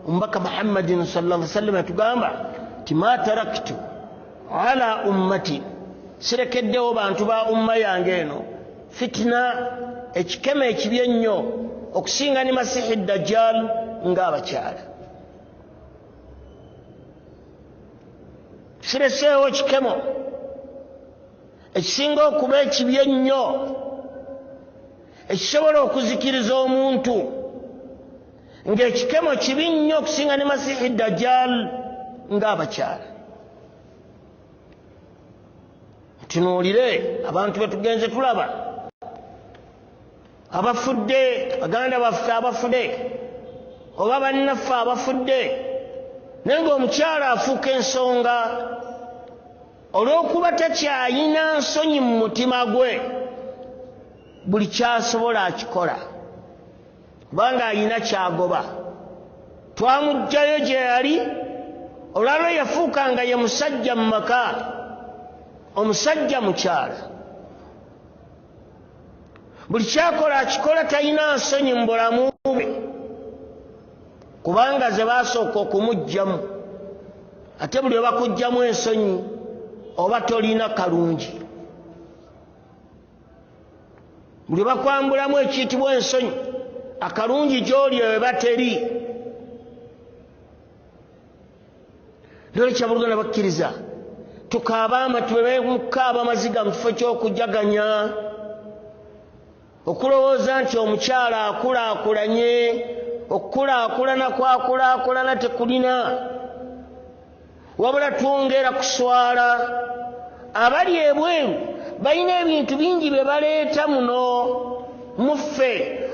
Omubaka Muhammadin sallallahu alaihi wasallam yatugamba nti ma taraktu ala ummati, sirekeddewo bantu ba umma yange eno fitina, ekikemo ekibi ennyo okusinga ne Masihi Dajjal ng'abakyala. Sireseewo kikemo ekisinga okuba ekibi ennyo ekisobola okuzikiriza omuntu, ng'ekikemo kibi nnyo okusinga ne Masihi Dajjal ng'abakyala. Tunuulire abantu be tugenze tulaba abafudde, baganda baffe abafudde oba bannaffe abafudde, naye ng'omukyala afuuka ensonga olw'okuba takyayina nsonyi mu mutima gwe, buli kyasobola akikola kubanga ayina kyagoba. Twamuggyayo gye yali olwalwo yafuuka nga ye musajja mu maka, omusajja mukyala, buli kyakola akikola, talina nsonyi mu bulamu bwe kubanga ze baasooka okumuggyamu. Ate buli obakuggyamu ensonyi oba tolina kalungi, buli bakwambulamu ekiyitibwa ensonyi akalungi gy'oli eba teri. Nolwekyo abooluganda bakkiriza, tukaaba amaziga mu kifo ky'okujaganya, okulowooza nti omukyala akulaakulanye. Okukulaakulana kwakulaakulana tekulina, wabula twongera kuswala. Abali ebweru balina ebintu bingi bye baleeta muno muffe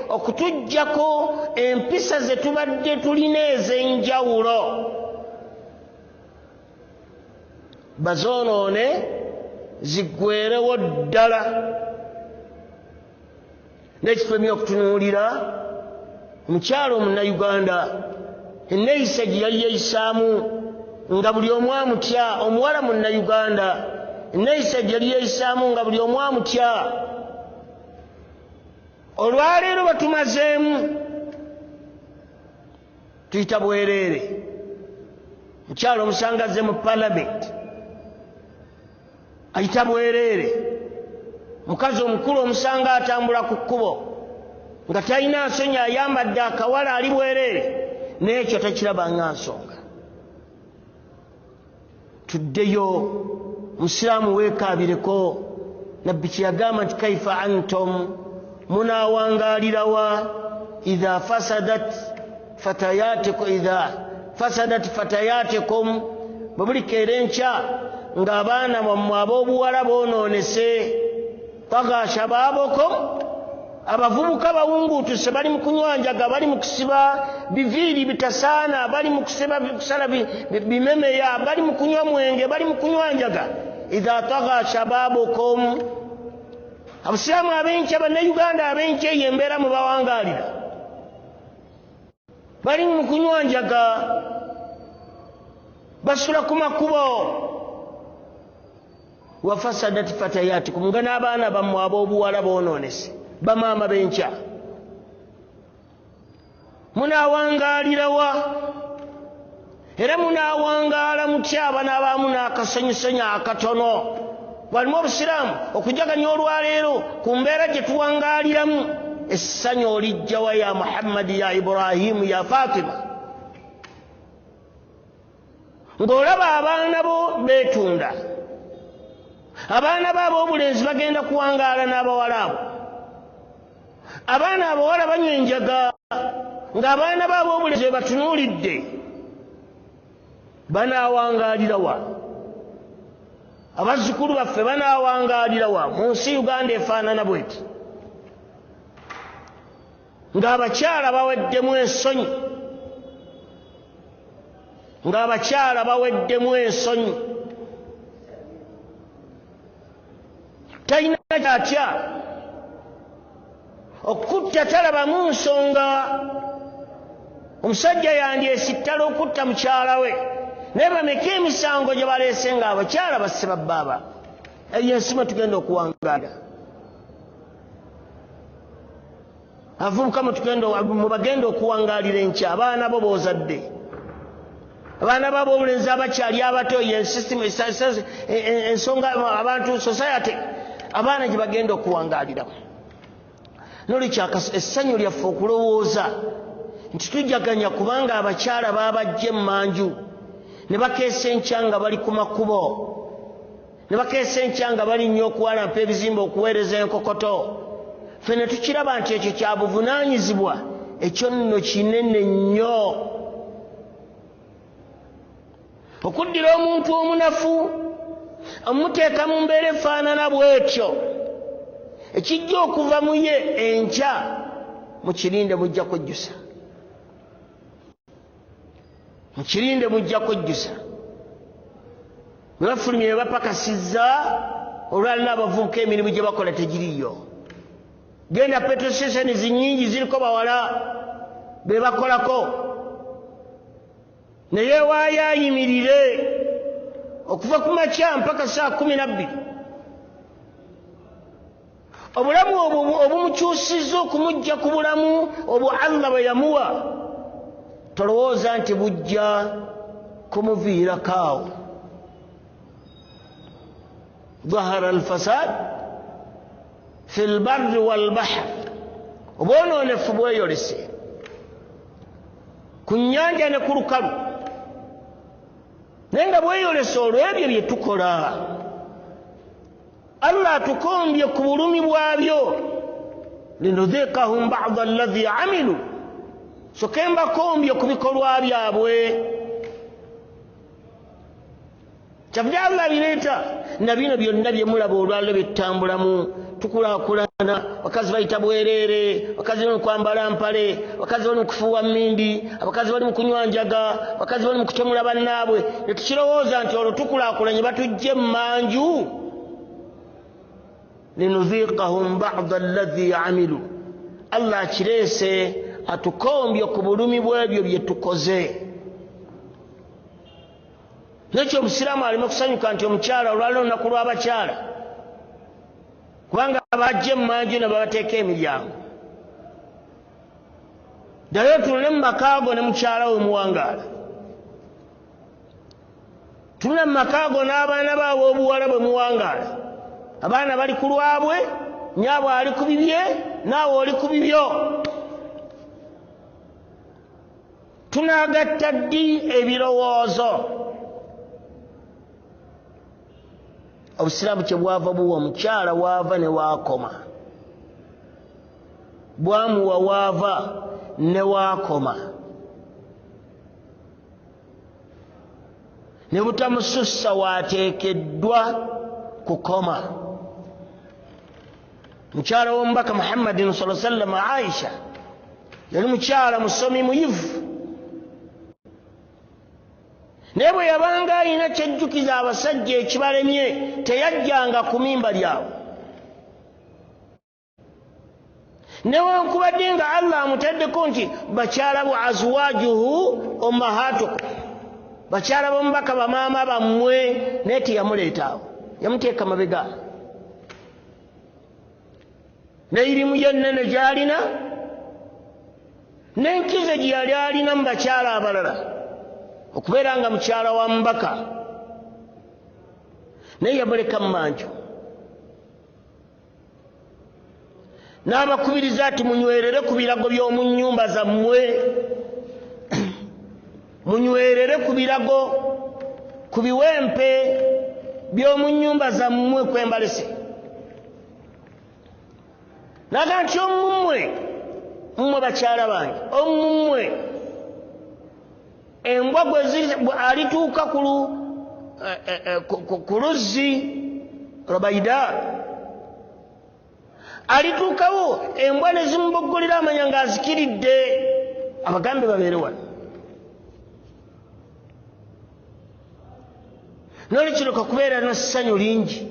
okutuggyako empisa ze tubadde tulina ez'enjawulo, bazoonoone ziggwerewo ddala. N'ekifo emye okutunuulira omukyala omunnayuganda enneeyisa gye yali yeeyisaamu nga buli omu amutya, omuwala munnayuganda enneeyisa gye yali yeeyisaamu nga buli omu amutya, olwaleero batumazeemu tuyita bwereere. Mukyala omusanga azze mu palamenti ayita bwereere, mukazi omukulu omusanga atambula ku kkubo nga talina nsonyi, ayambadde akawala ali bwereere, n'ekyo takiraba nga nsonga. Tuddeyo, musiraamu weekaabireko. Nabbi kye yagamba nti kaifa antum, munaawangalirawa idha fasadat fatayatikum, idha fasadat fatayatikum, bwe bulikeera enkya ng'abaana bammwe ab'obuwala boonoonese. Taga shababukum, abavubuka bawunguutuse, bali mu kunywa njaga, bali mu kusiba biviiri bitasaana, bali mu kusala bimemeya, bali mu kunywa mwenge, bali mu kunywa njaga. Idha taga shababukum, abasiraamu ab'enkya, bannayuganda ab'enkya eyo embeera mwe bawangaalira, bali mu kunywa njaga, basula ku makubo. Wafasadat fatayatikum, nga n'abaana bammwe ab'obuwala boonoonese, bamaama b'enkya. Munaawangalirawa? Era munaawangaala mutya abanaabaamu n'akasanyusanyu akatono? Walimu obusiraamu okujaganya olwaleero ku mbeera gye tuwangaaliramu, essanyu olijjawa ya Muhammadi, ya Ibrahimu, ya Fatima? Ng'olaba abaana bo beetunda, abaana bo ab'obulenzi bagenda kuwangaala n'abawala abo, abaana abawala banywa enjaga ng'abaana bo ab'obulenzi bebatunuulidde, banaawangaalirawa? Abazzukulu baffe banaawangaalirawa mu nsi Uganda efaanana bweti, ng'abakyala baweddemu ensonyi, ng'abakyala baweddemu ensonyi, talina kyatya okutta, talabamu nsonga. Omusajja yandyesittala okutta mukyala we, naye bameka emisango gye baleese ng'abakyala basse babbaaba. Eyo ensi mwe tugenda okuwangaala, abavubuka mwe bagenda okuwangaalira enkya, abaana bo b'ozadde, abaana bo ab'obulenzi abakyali abato. Ensonga abantu, society, abaana gye bagenda okuwangaaliramu. Nolwekyo essanyu lyaffe okulowooza nti tujaganya kubanga abakyala babajja emmanju ne bakeesa enkya nga bali ku makubo, ne bakeesa enkya nga balinnya okuwalampa ebizimbe, okuweereza enkokoto, ffe ne tukiraba nti ekyo kya buvunaanyizibwa, ekyo nno kinene nnyo. Okuddira omuntu omunafu omuteeka mu mbeera efaanana bw'etyo, ekijja okuva mu ye enkya mukirinde, mujja kwejjusa, mukirinde, mujja kwejjusa. Bwe bafulumye ne bapakasizza olwalina abavubuka, emirimu gye bakola tegiriyo. Genda petrol stations nyingi ziriko bawala be bakolako, naye waayo ayimirire okuva ku makya mpaka saa 12. Obulamu obwo obumukyusizza okumujja ku bulamu obwo Allah bwe yamuwa, tolowooza nti bujja kumuviirako awo. Dhahara alfasad fi lbarri walbahr, obwonoonefu bweyolese ku nnyanja ne ku lukalu, naye nga bweyolese olw'ebyo bye tukola. Allah atukombye ku bulumi bwabyo, linudhiqahum bada alladhi amilu, soke mbakombye ku bikolwa byabwe. Kyavudde Allah bireeta na bino byonna byemulaba olwaliro byetutambulamu, tukulaakulana, bakazi bayita bwereere, bakazi bali mu kwambala mpale, abakazi bali mu kufuuwa mmindi, abakazi bali mu kunywa njaga, abakazi bali mu kutemula bannaabwe, ne tukirowooza nti olwo tukulaakulanye. Batujje emmanju, linudhiqahum bada alladhi amilu, Allah akireese atukombye ku bulumi bw'ebyo bye tukoze. Nekyo omusiraamu aleme kusanyuka nti omukyala olwaliro olunaku lw'abakyala, kubanga bajja emmanju ne babateeka emiryango. Ddala otunule mu makaago ne mukyala we muwangaala, tunula mu makaago n'abaana baabwe obuwala bwe muwangaala. Abaana bali ku lwabwe, nyaabwe ali ku bibye, naawe oli ku bibyo. Tunaagatta ddi ebirowoozo? Obusiraamu kyebwava buwa omukyala waava ne waakoma, bwamuwa waava ne waakoma, ne butamusussa waateekeddwa kukoma. Mukyala w'omubaka Muhammadin sa sallama, Aisha, yali mukyala musomi muyivu, naye bwe yabanga alina kyejjukiza abasajja ekibalemye, teyajjanga ku mimba lyabwe, newankubadde nga Allah amutaddeko nti bakyala bo azwajuhu ummahatukum, bakyala b'omubaka bamaama bammwe, naye teyamuleeta awo, yamuteeka mabega n'erimu yennene gy'alina. N'enkizo gye yali alina mu bakyala abalala okubeera nga mukyala wa mubaka, naye yamuleka mu manju n'abakubiriza ati munywerere ku birago by'omu nnyumba zammwe, munywerere ku birago, ku biwempe by'omu nnyumba zammwe kwembalese. Naga nti omummwe, mmwe bakyala bange, omummwe embwa gwe alituuka ku luzzi Rubaida, alituukawo embwa ne zimuboggolera amanya ng'azikiridde, abagambe babeere wano. Nolwekyo leka kubeera na ssanyu lingi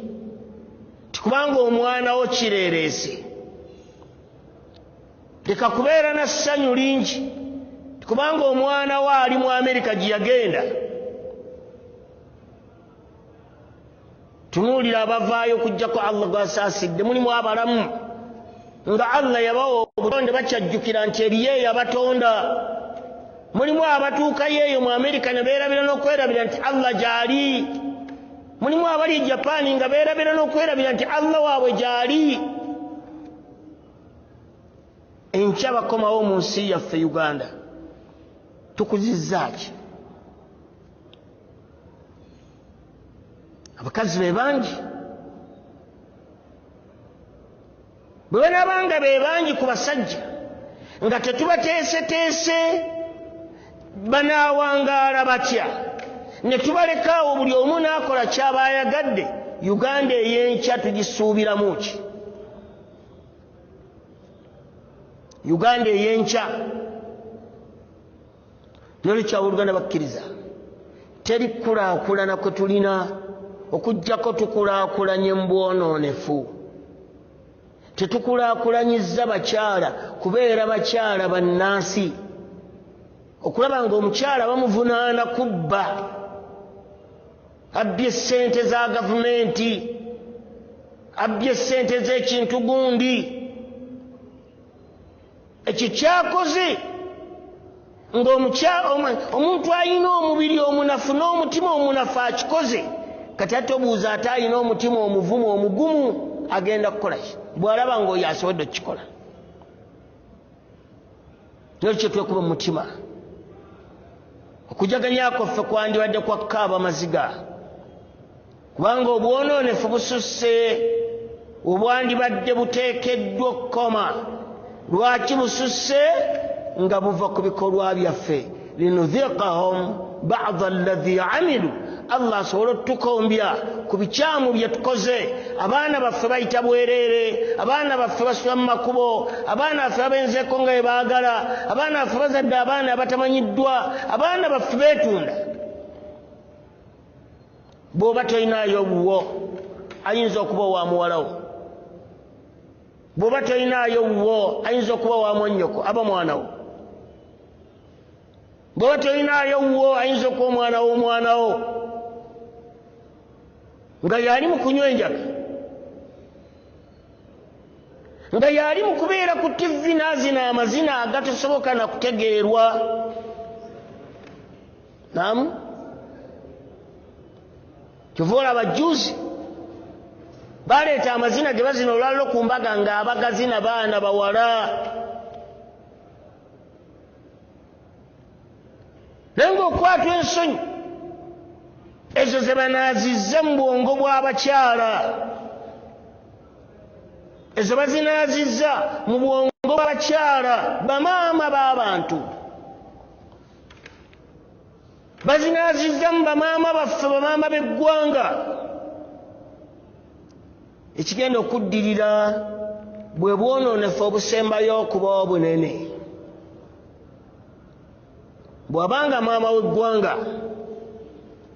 tikubanga omwana wo kireereese, leka kubeera na ssanyu lingi kubanga omwana wo ali mu Amerika gye yagenda. Tunuulira abavaayo okuggyako Allah gw'asaasidde, mulimu abalamu nga Allah yabawa obutonde bakyajjukira nti eriyo eyabatonda. Mulimu abatuukayo eyo mu Amerika ne beerabira n'okwerabira nti Allah gy'ali. Mulimu abali e Japaani nga beerabira n'okwerabira nti Allah waabwe gy'ali. Enkya bakomawo mu nsi yaffe Uganda, tukuzizza ki? Abakazi be bangi, bwe banaabanga be bangi ku basajja nga tetubateeseteese banaawangaala batya? Ne tubalekaawo buli omu n'akola ky'aba ayagadde. Uganda ey'enkya tugisuubiramu ki? Uganda ey'enkya. Nolwekyo abooluganda bakkiriza, teri kukulaakulana kwe tulina okuggyako tukulaakulanye mu bwonoonefu. Tetukulaakulanyizza bakyala kubeera bakyala bannansi, okulaba ng'omukyala bamuvunaana kubba, abbye ssente za gavumenti, abbye ssente z'ekintu gundi. Ekyo kyakoze ng'omuntu alina omubiri omunafu n'omutima omunafu akikoze. Kati ate obuuza ate alina omutima omuvumu omugumu agenda kukola ki bw'alaba ng'oyo asobodde okukikola? Nolwekyo twekuba mu mutima, okujaganya kwaffe kwandibadde kwa kukaaba maziga, kubanga obwonoonefu bususse obwandibadde buteekeddwa okukoma. Lwaki bususse? Nga buva ku bikolwa byaffe. Linudhiqahum ba'da alladhi amilu, Allah asobole otukombya ku bikyamu bye tukoze. Abaana baffe bayita bwereere, abaana baffe basula mu makubo, abaana baffe babenzeeko nga bwe baagala, abaana baffe bazadde abaana abatamanyiddwa, abaana baffe beetunda. Bw'oba tolinaayo wuwo ayinza okuba owa muwalawo, bw'oba tolinaayo wuwo ayinza okuba owa mwannyoko aba mwana wo, bw'oba tolinaayo wuwo ayinza okuba omwana w'omwana wo nga yali mu kunywa enjaga, nga yali mu kubeera ku TV n'azina amazina agatasoboka na kutegeerwa. Naamu, kyova olaba jjuuzi baleeta amazina ge bazina olwaliro ku mbaga ng'abagazina baana bawala, naye ng'okwatwa ensonyi ezo ze banaazizza mu bwongo bw'abakyala, ezo bazinaazizza mu bwongo bw'abakyala bamaama b'abantu, bazinaazizza mu bamaama baffe, bamaama b'eggwanga. Ekigenda okuddirira bwe bwonoonefu obusembayo okuba obunene. Bw'abanga maama w'eggwanga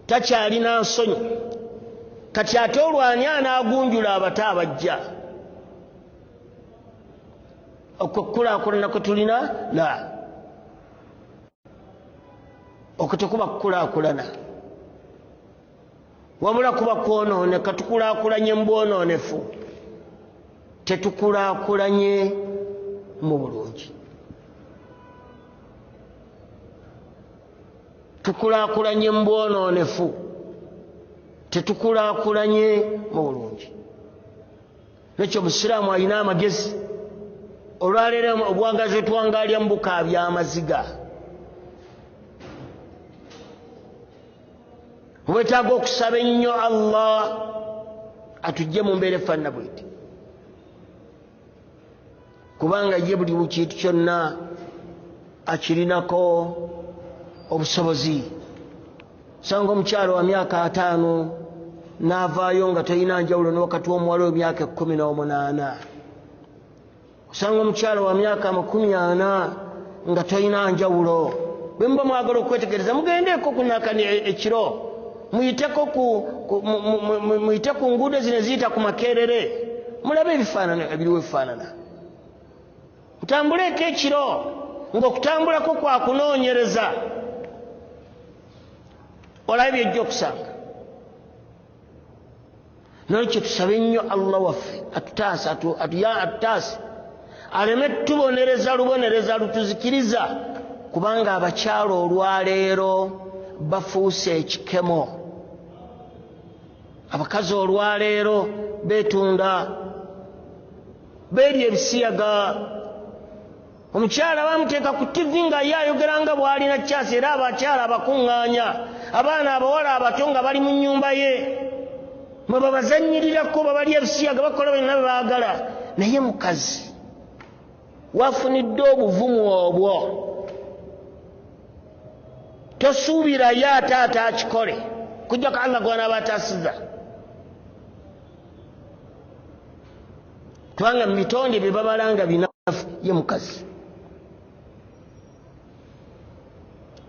takyalina nsonyi, kati ate olwani anaagunjula abato abajja? Okwo kukulaakulana kwe tulina la okwo tekuba kukulaakulana, wabula kuba kwonooneka. Tukulaakulanye mu bwonoonefu, tetukulaakulanye mu bulungi. Tukulaakulanye mu bwonoonefu, tetukulaakulanye mu bulungi. Nekyo omusiraamu alina amagezi olwaleero obwangazi otwangalya mu bukaabya amaziga. Wetaaga okusaba ennyo Allah atujje mu mbeera efaanana bweti, kubanga ye buli kintu kyonna akirinako obusobozi. Sanga omukyalo wa myaka 5 n'avaayo nga talina njawulo n'wakati w'omuwala w'emyaka 18. Osanga omukyalo wa myaka 40 nga talina njawulo. Bwe muba mwagala okwetegereza mugendeeko ku nakani ekiro, muyiteko muyite ku nguudo zino eziyita ku Makerere, mulabe ebifaanana ebiriwo ebifaanana. Mutambuleeko ekiro ng'okutambulako kwa kunoonyereza, olabe byojja okusanga. Nolwekyo tusabe nnyo Allah waffe atutaase, atutaase aleme tubonereza lubonereza lutuzikiriza, kubanga abakyala olwaleero bafuuse ekikemo. Abakazi olwaleero beetunda, beerya ebisiyaga. Omukyala bamuteeka ku TV nga ye ayogera nga bw'alina kyasi, era abakyala abakuŋŋaanya abaana abawala abato nga bali mu nnyumba ye, mwe babazannyirirako, babalya ebisiyaga, bakola byonna bye baagala. Naye mukazi wafunidde obuvumu obwo, tosuubirayo ate ate akikole kujjako Allah gw'anaaba ataasiza. Kubanga mu bitonde bye babalanga binafu ye mukazi.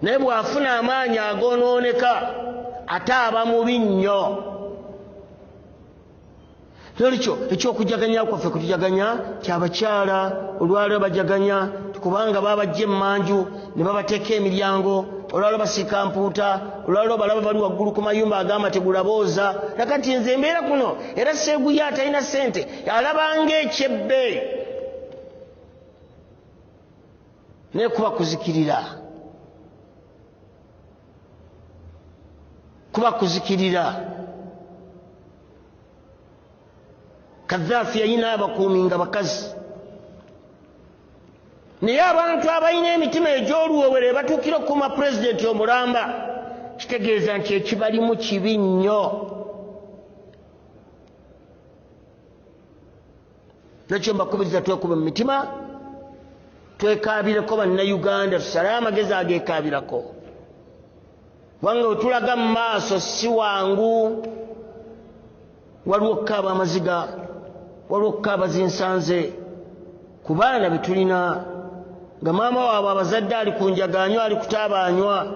Naye bw'afuna amaanyi agoonooneka ate aba mubi nnyo. Nolwekyo ekyokujaganya kwaffe kutujaganya kyabakyala olwaleero bajaganya kubanga babajja emmanju ne babateeka emiryango, olwaleero basiika mpuuta, olwaleero balaba bali waggulu ku mayumba ag'amategula booza. Nakati nze embeera kuno era seeguya atalina ssente alabanga ekyebbeeyi, naye kuba kuzikirira, kuba kuzikirira. Kadhafi yalina abakuumi nga bakazi, naye abantu abalina emitima egy'oluwewere batuukira okukuuma pulezidenti omulamba, kitegeeza nti ekibalimu kibi nnyo. Nakyo mbakubiriza twekube mu mitima, twekaabireko bannayuganda, tusale amagezi ageekaabirako, kubanga wetulaga mu maaso si wangu. Waliwo okukaaba amaziga, waliwo okukaaba zinsanze ku baana be tulina nga maama waabwe abazadde ali ku njaga anywa, ali kutaaba anywa,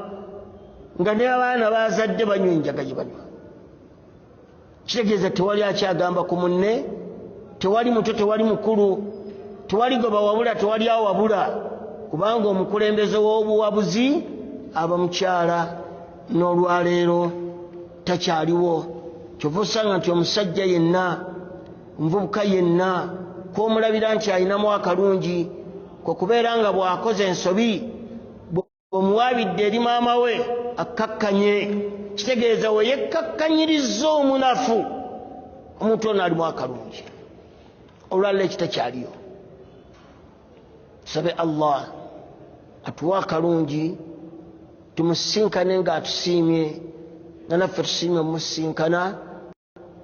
nga ne abaana bazadde banywa enjaga gye banywa. Kitegeeza tewali akyagamba ku munne, tewali muto, tewali mukulu, tewali gwe bawabula, tewali awabula, kubanga omukulembeze w'obuwabuzi aba mukyala, n'olwaleero takyaliwo. Kyova osanga nti omusajja yenna, omuvubuka yenna kw'omulabira nti alinamu akalungi kwe kubeera nga bw'akoze ensobi bw'omuwaabidde eri maama we akkakkanye. Kitegeeza we yekkakkanyiriza omunafu, omuntu ono alimu akalungi. Olwaliro ekitakyaliyo, tusabe Allah atuwe akalungi, tumusinkane ng'atusiimye, nga naffe tusiimye omusinkana,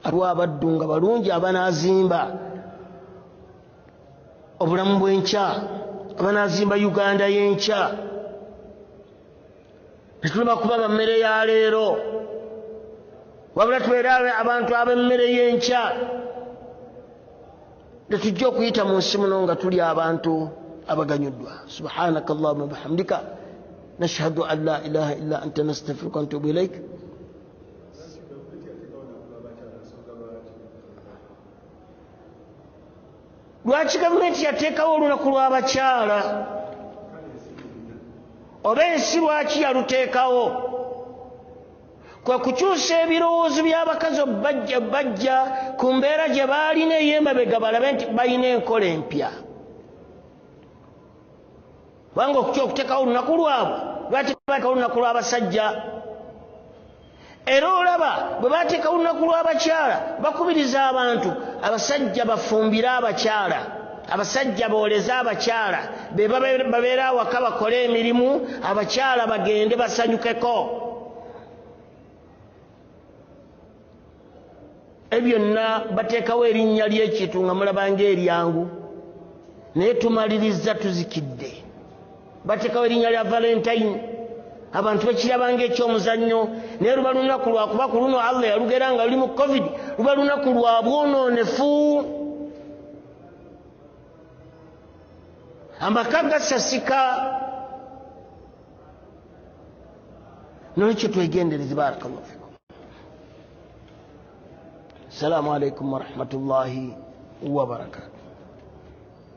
atuwe abaddu nga balungi abanaazimba obulamu bw'enkya, abanaazimba Uganda y'enkya. Tetulema kuba ba mmere ya leero, wabula tubeere abantu ab'emmere y'enkya. Tetujja okuyita mu nsi muno nga tuli abantu abaganyuddwa. Subhanaka Allahumma bihamdika nashhadu an la ilaha illa anta nastaghfiruka wa natubu ilaik. Lwaki gavumenti yateekawo olunaku lw'abakyala? Oba ensi lwaki yaluteekawo? Kwe kukyusa ebirowoozo by'abakazi bajja ku mbeera gye baalina ey'emabega, balabe nti balina enkola empya. Kubanga okutya okuteekawo olunaku lwabwe Lwaki bateekawo olunaku lw'abasajja? Era olaba bwe bateekawo olunaku lw'abakyala, bakubiriza abantu abasajja bafumbire abakyala, abasajja booleze abakyala, be babeera awaka bakole emirimu, abakyala bagende basanyukeko. Ebyo byonna bateekawo erinnya ly'ekintu nga mulaba ng'eryangu, naye tumaliriza tuzikidde. Bateekawo erinnya lya Valentine, abantu bakiraba ng'ekyomuzannyo, naye luba lunaku lwakuba ku luno Allah yalugera nga luli mu COVID, luba lunaku lwa bwonoonefu. Amaka gasasika. Nolwekyo twegendereze. Barakallahu fikum. Assalamu alaikum warahmatullahi wabarakatuh.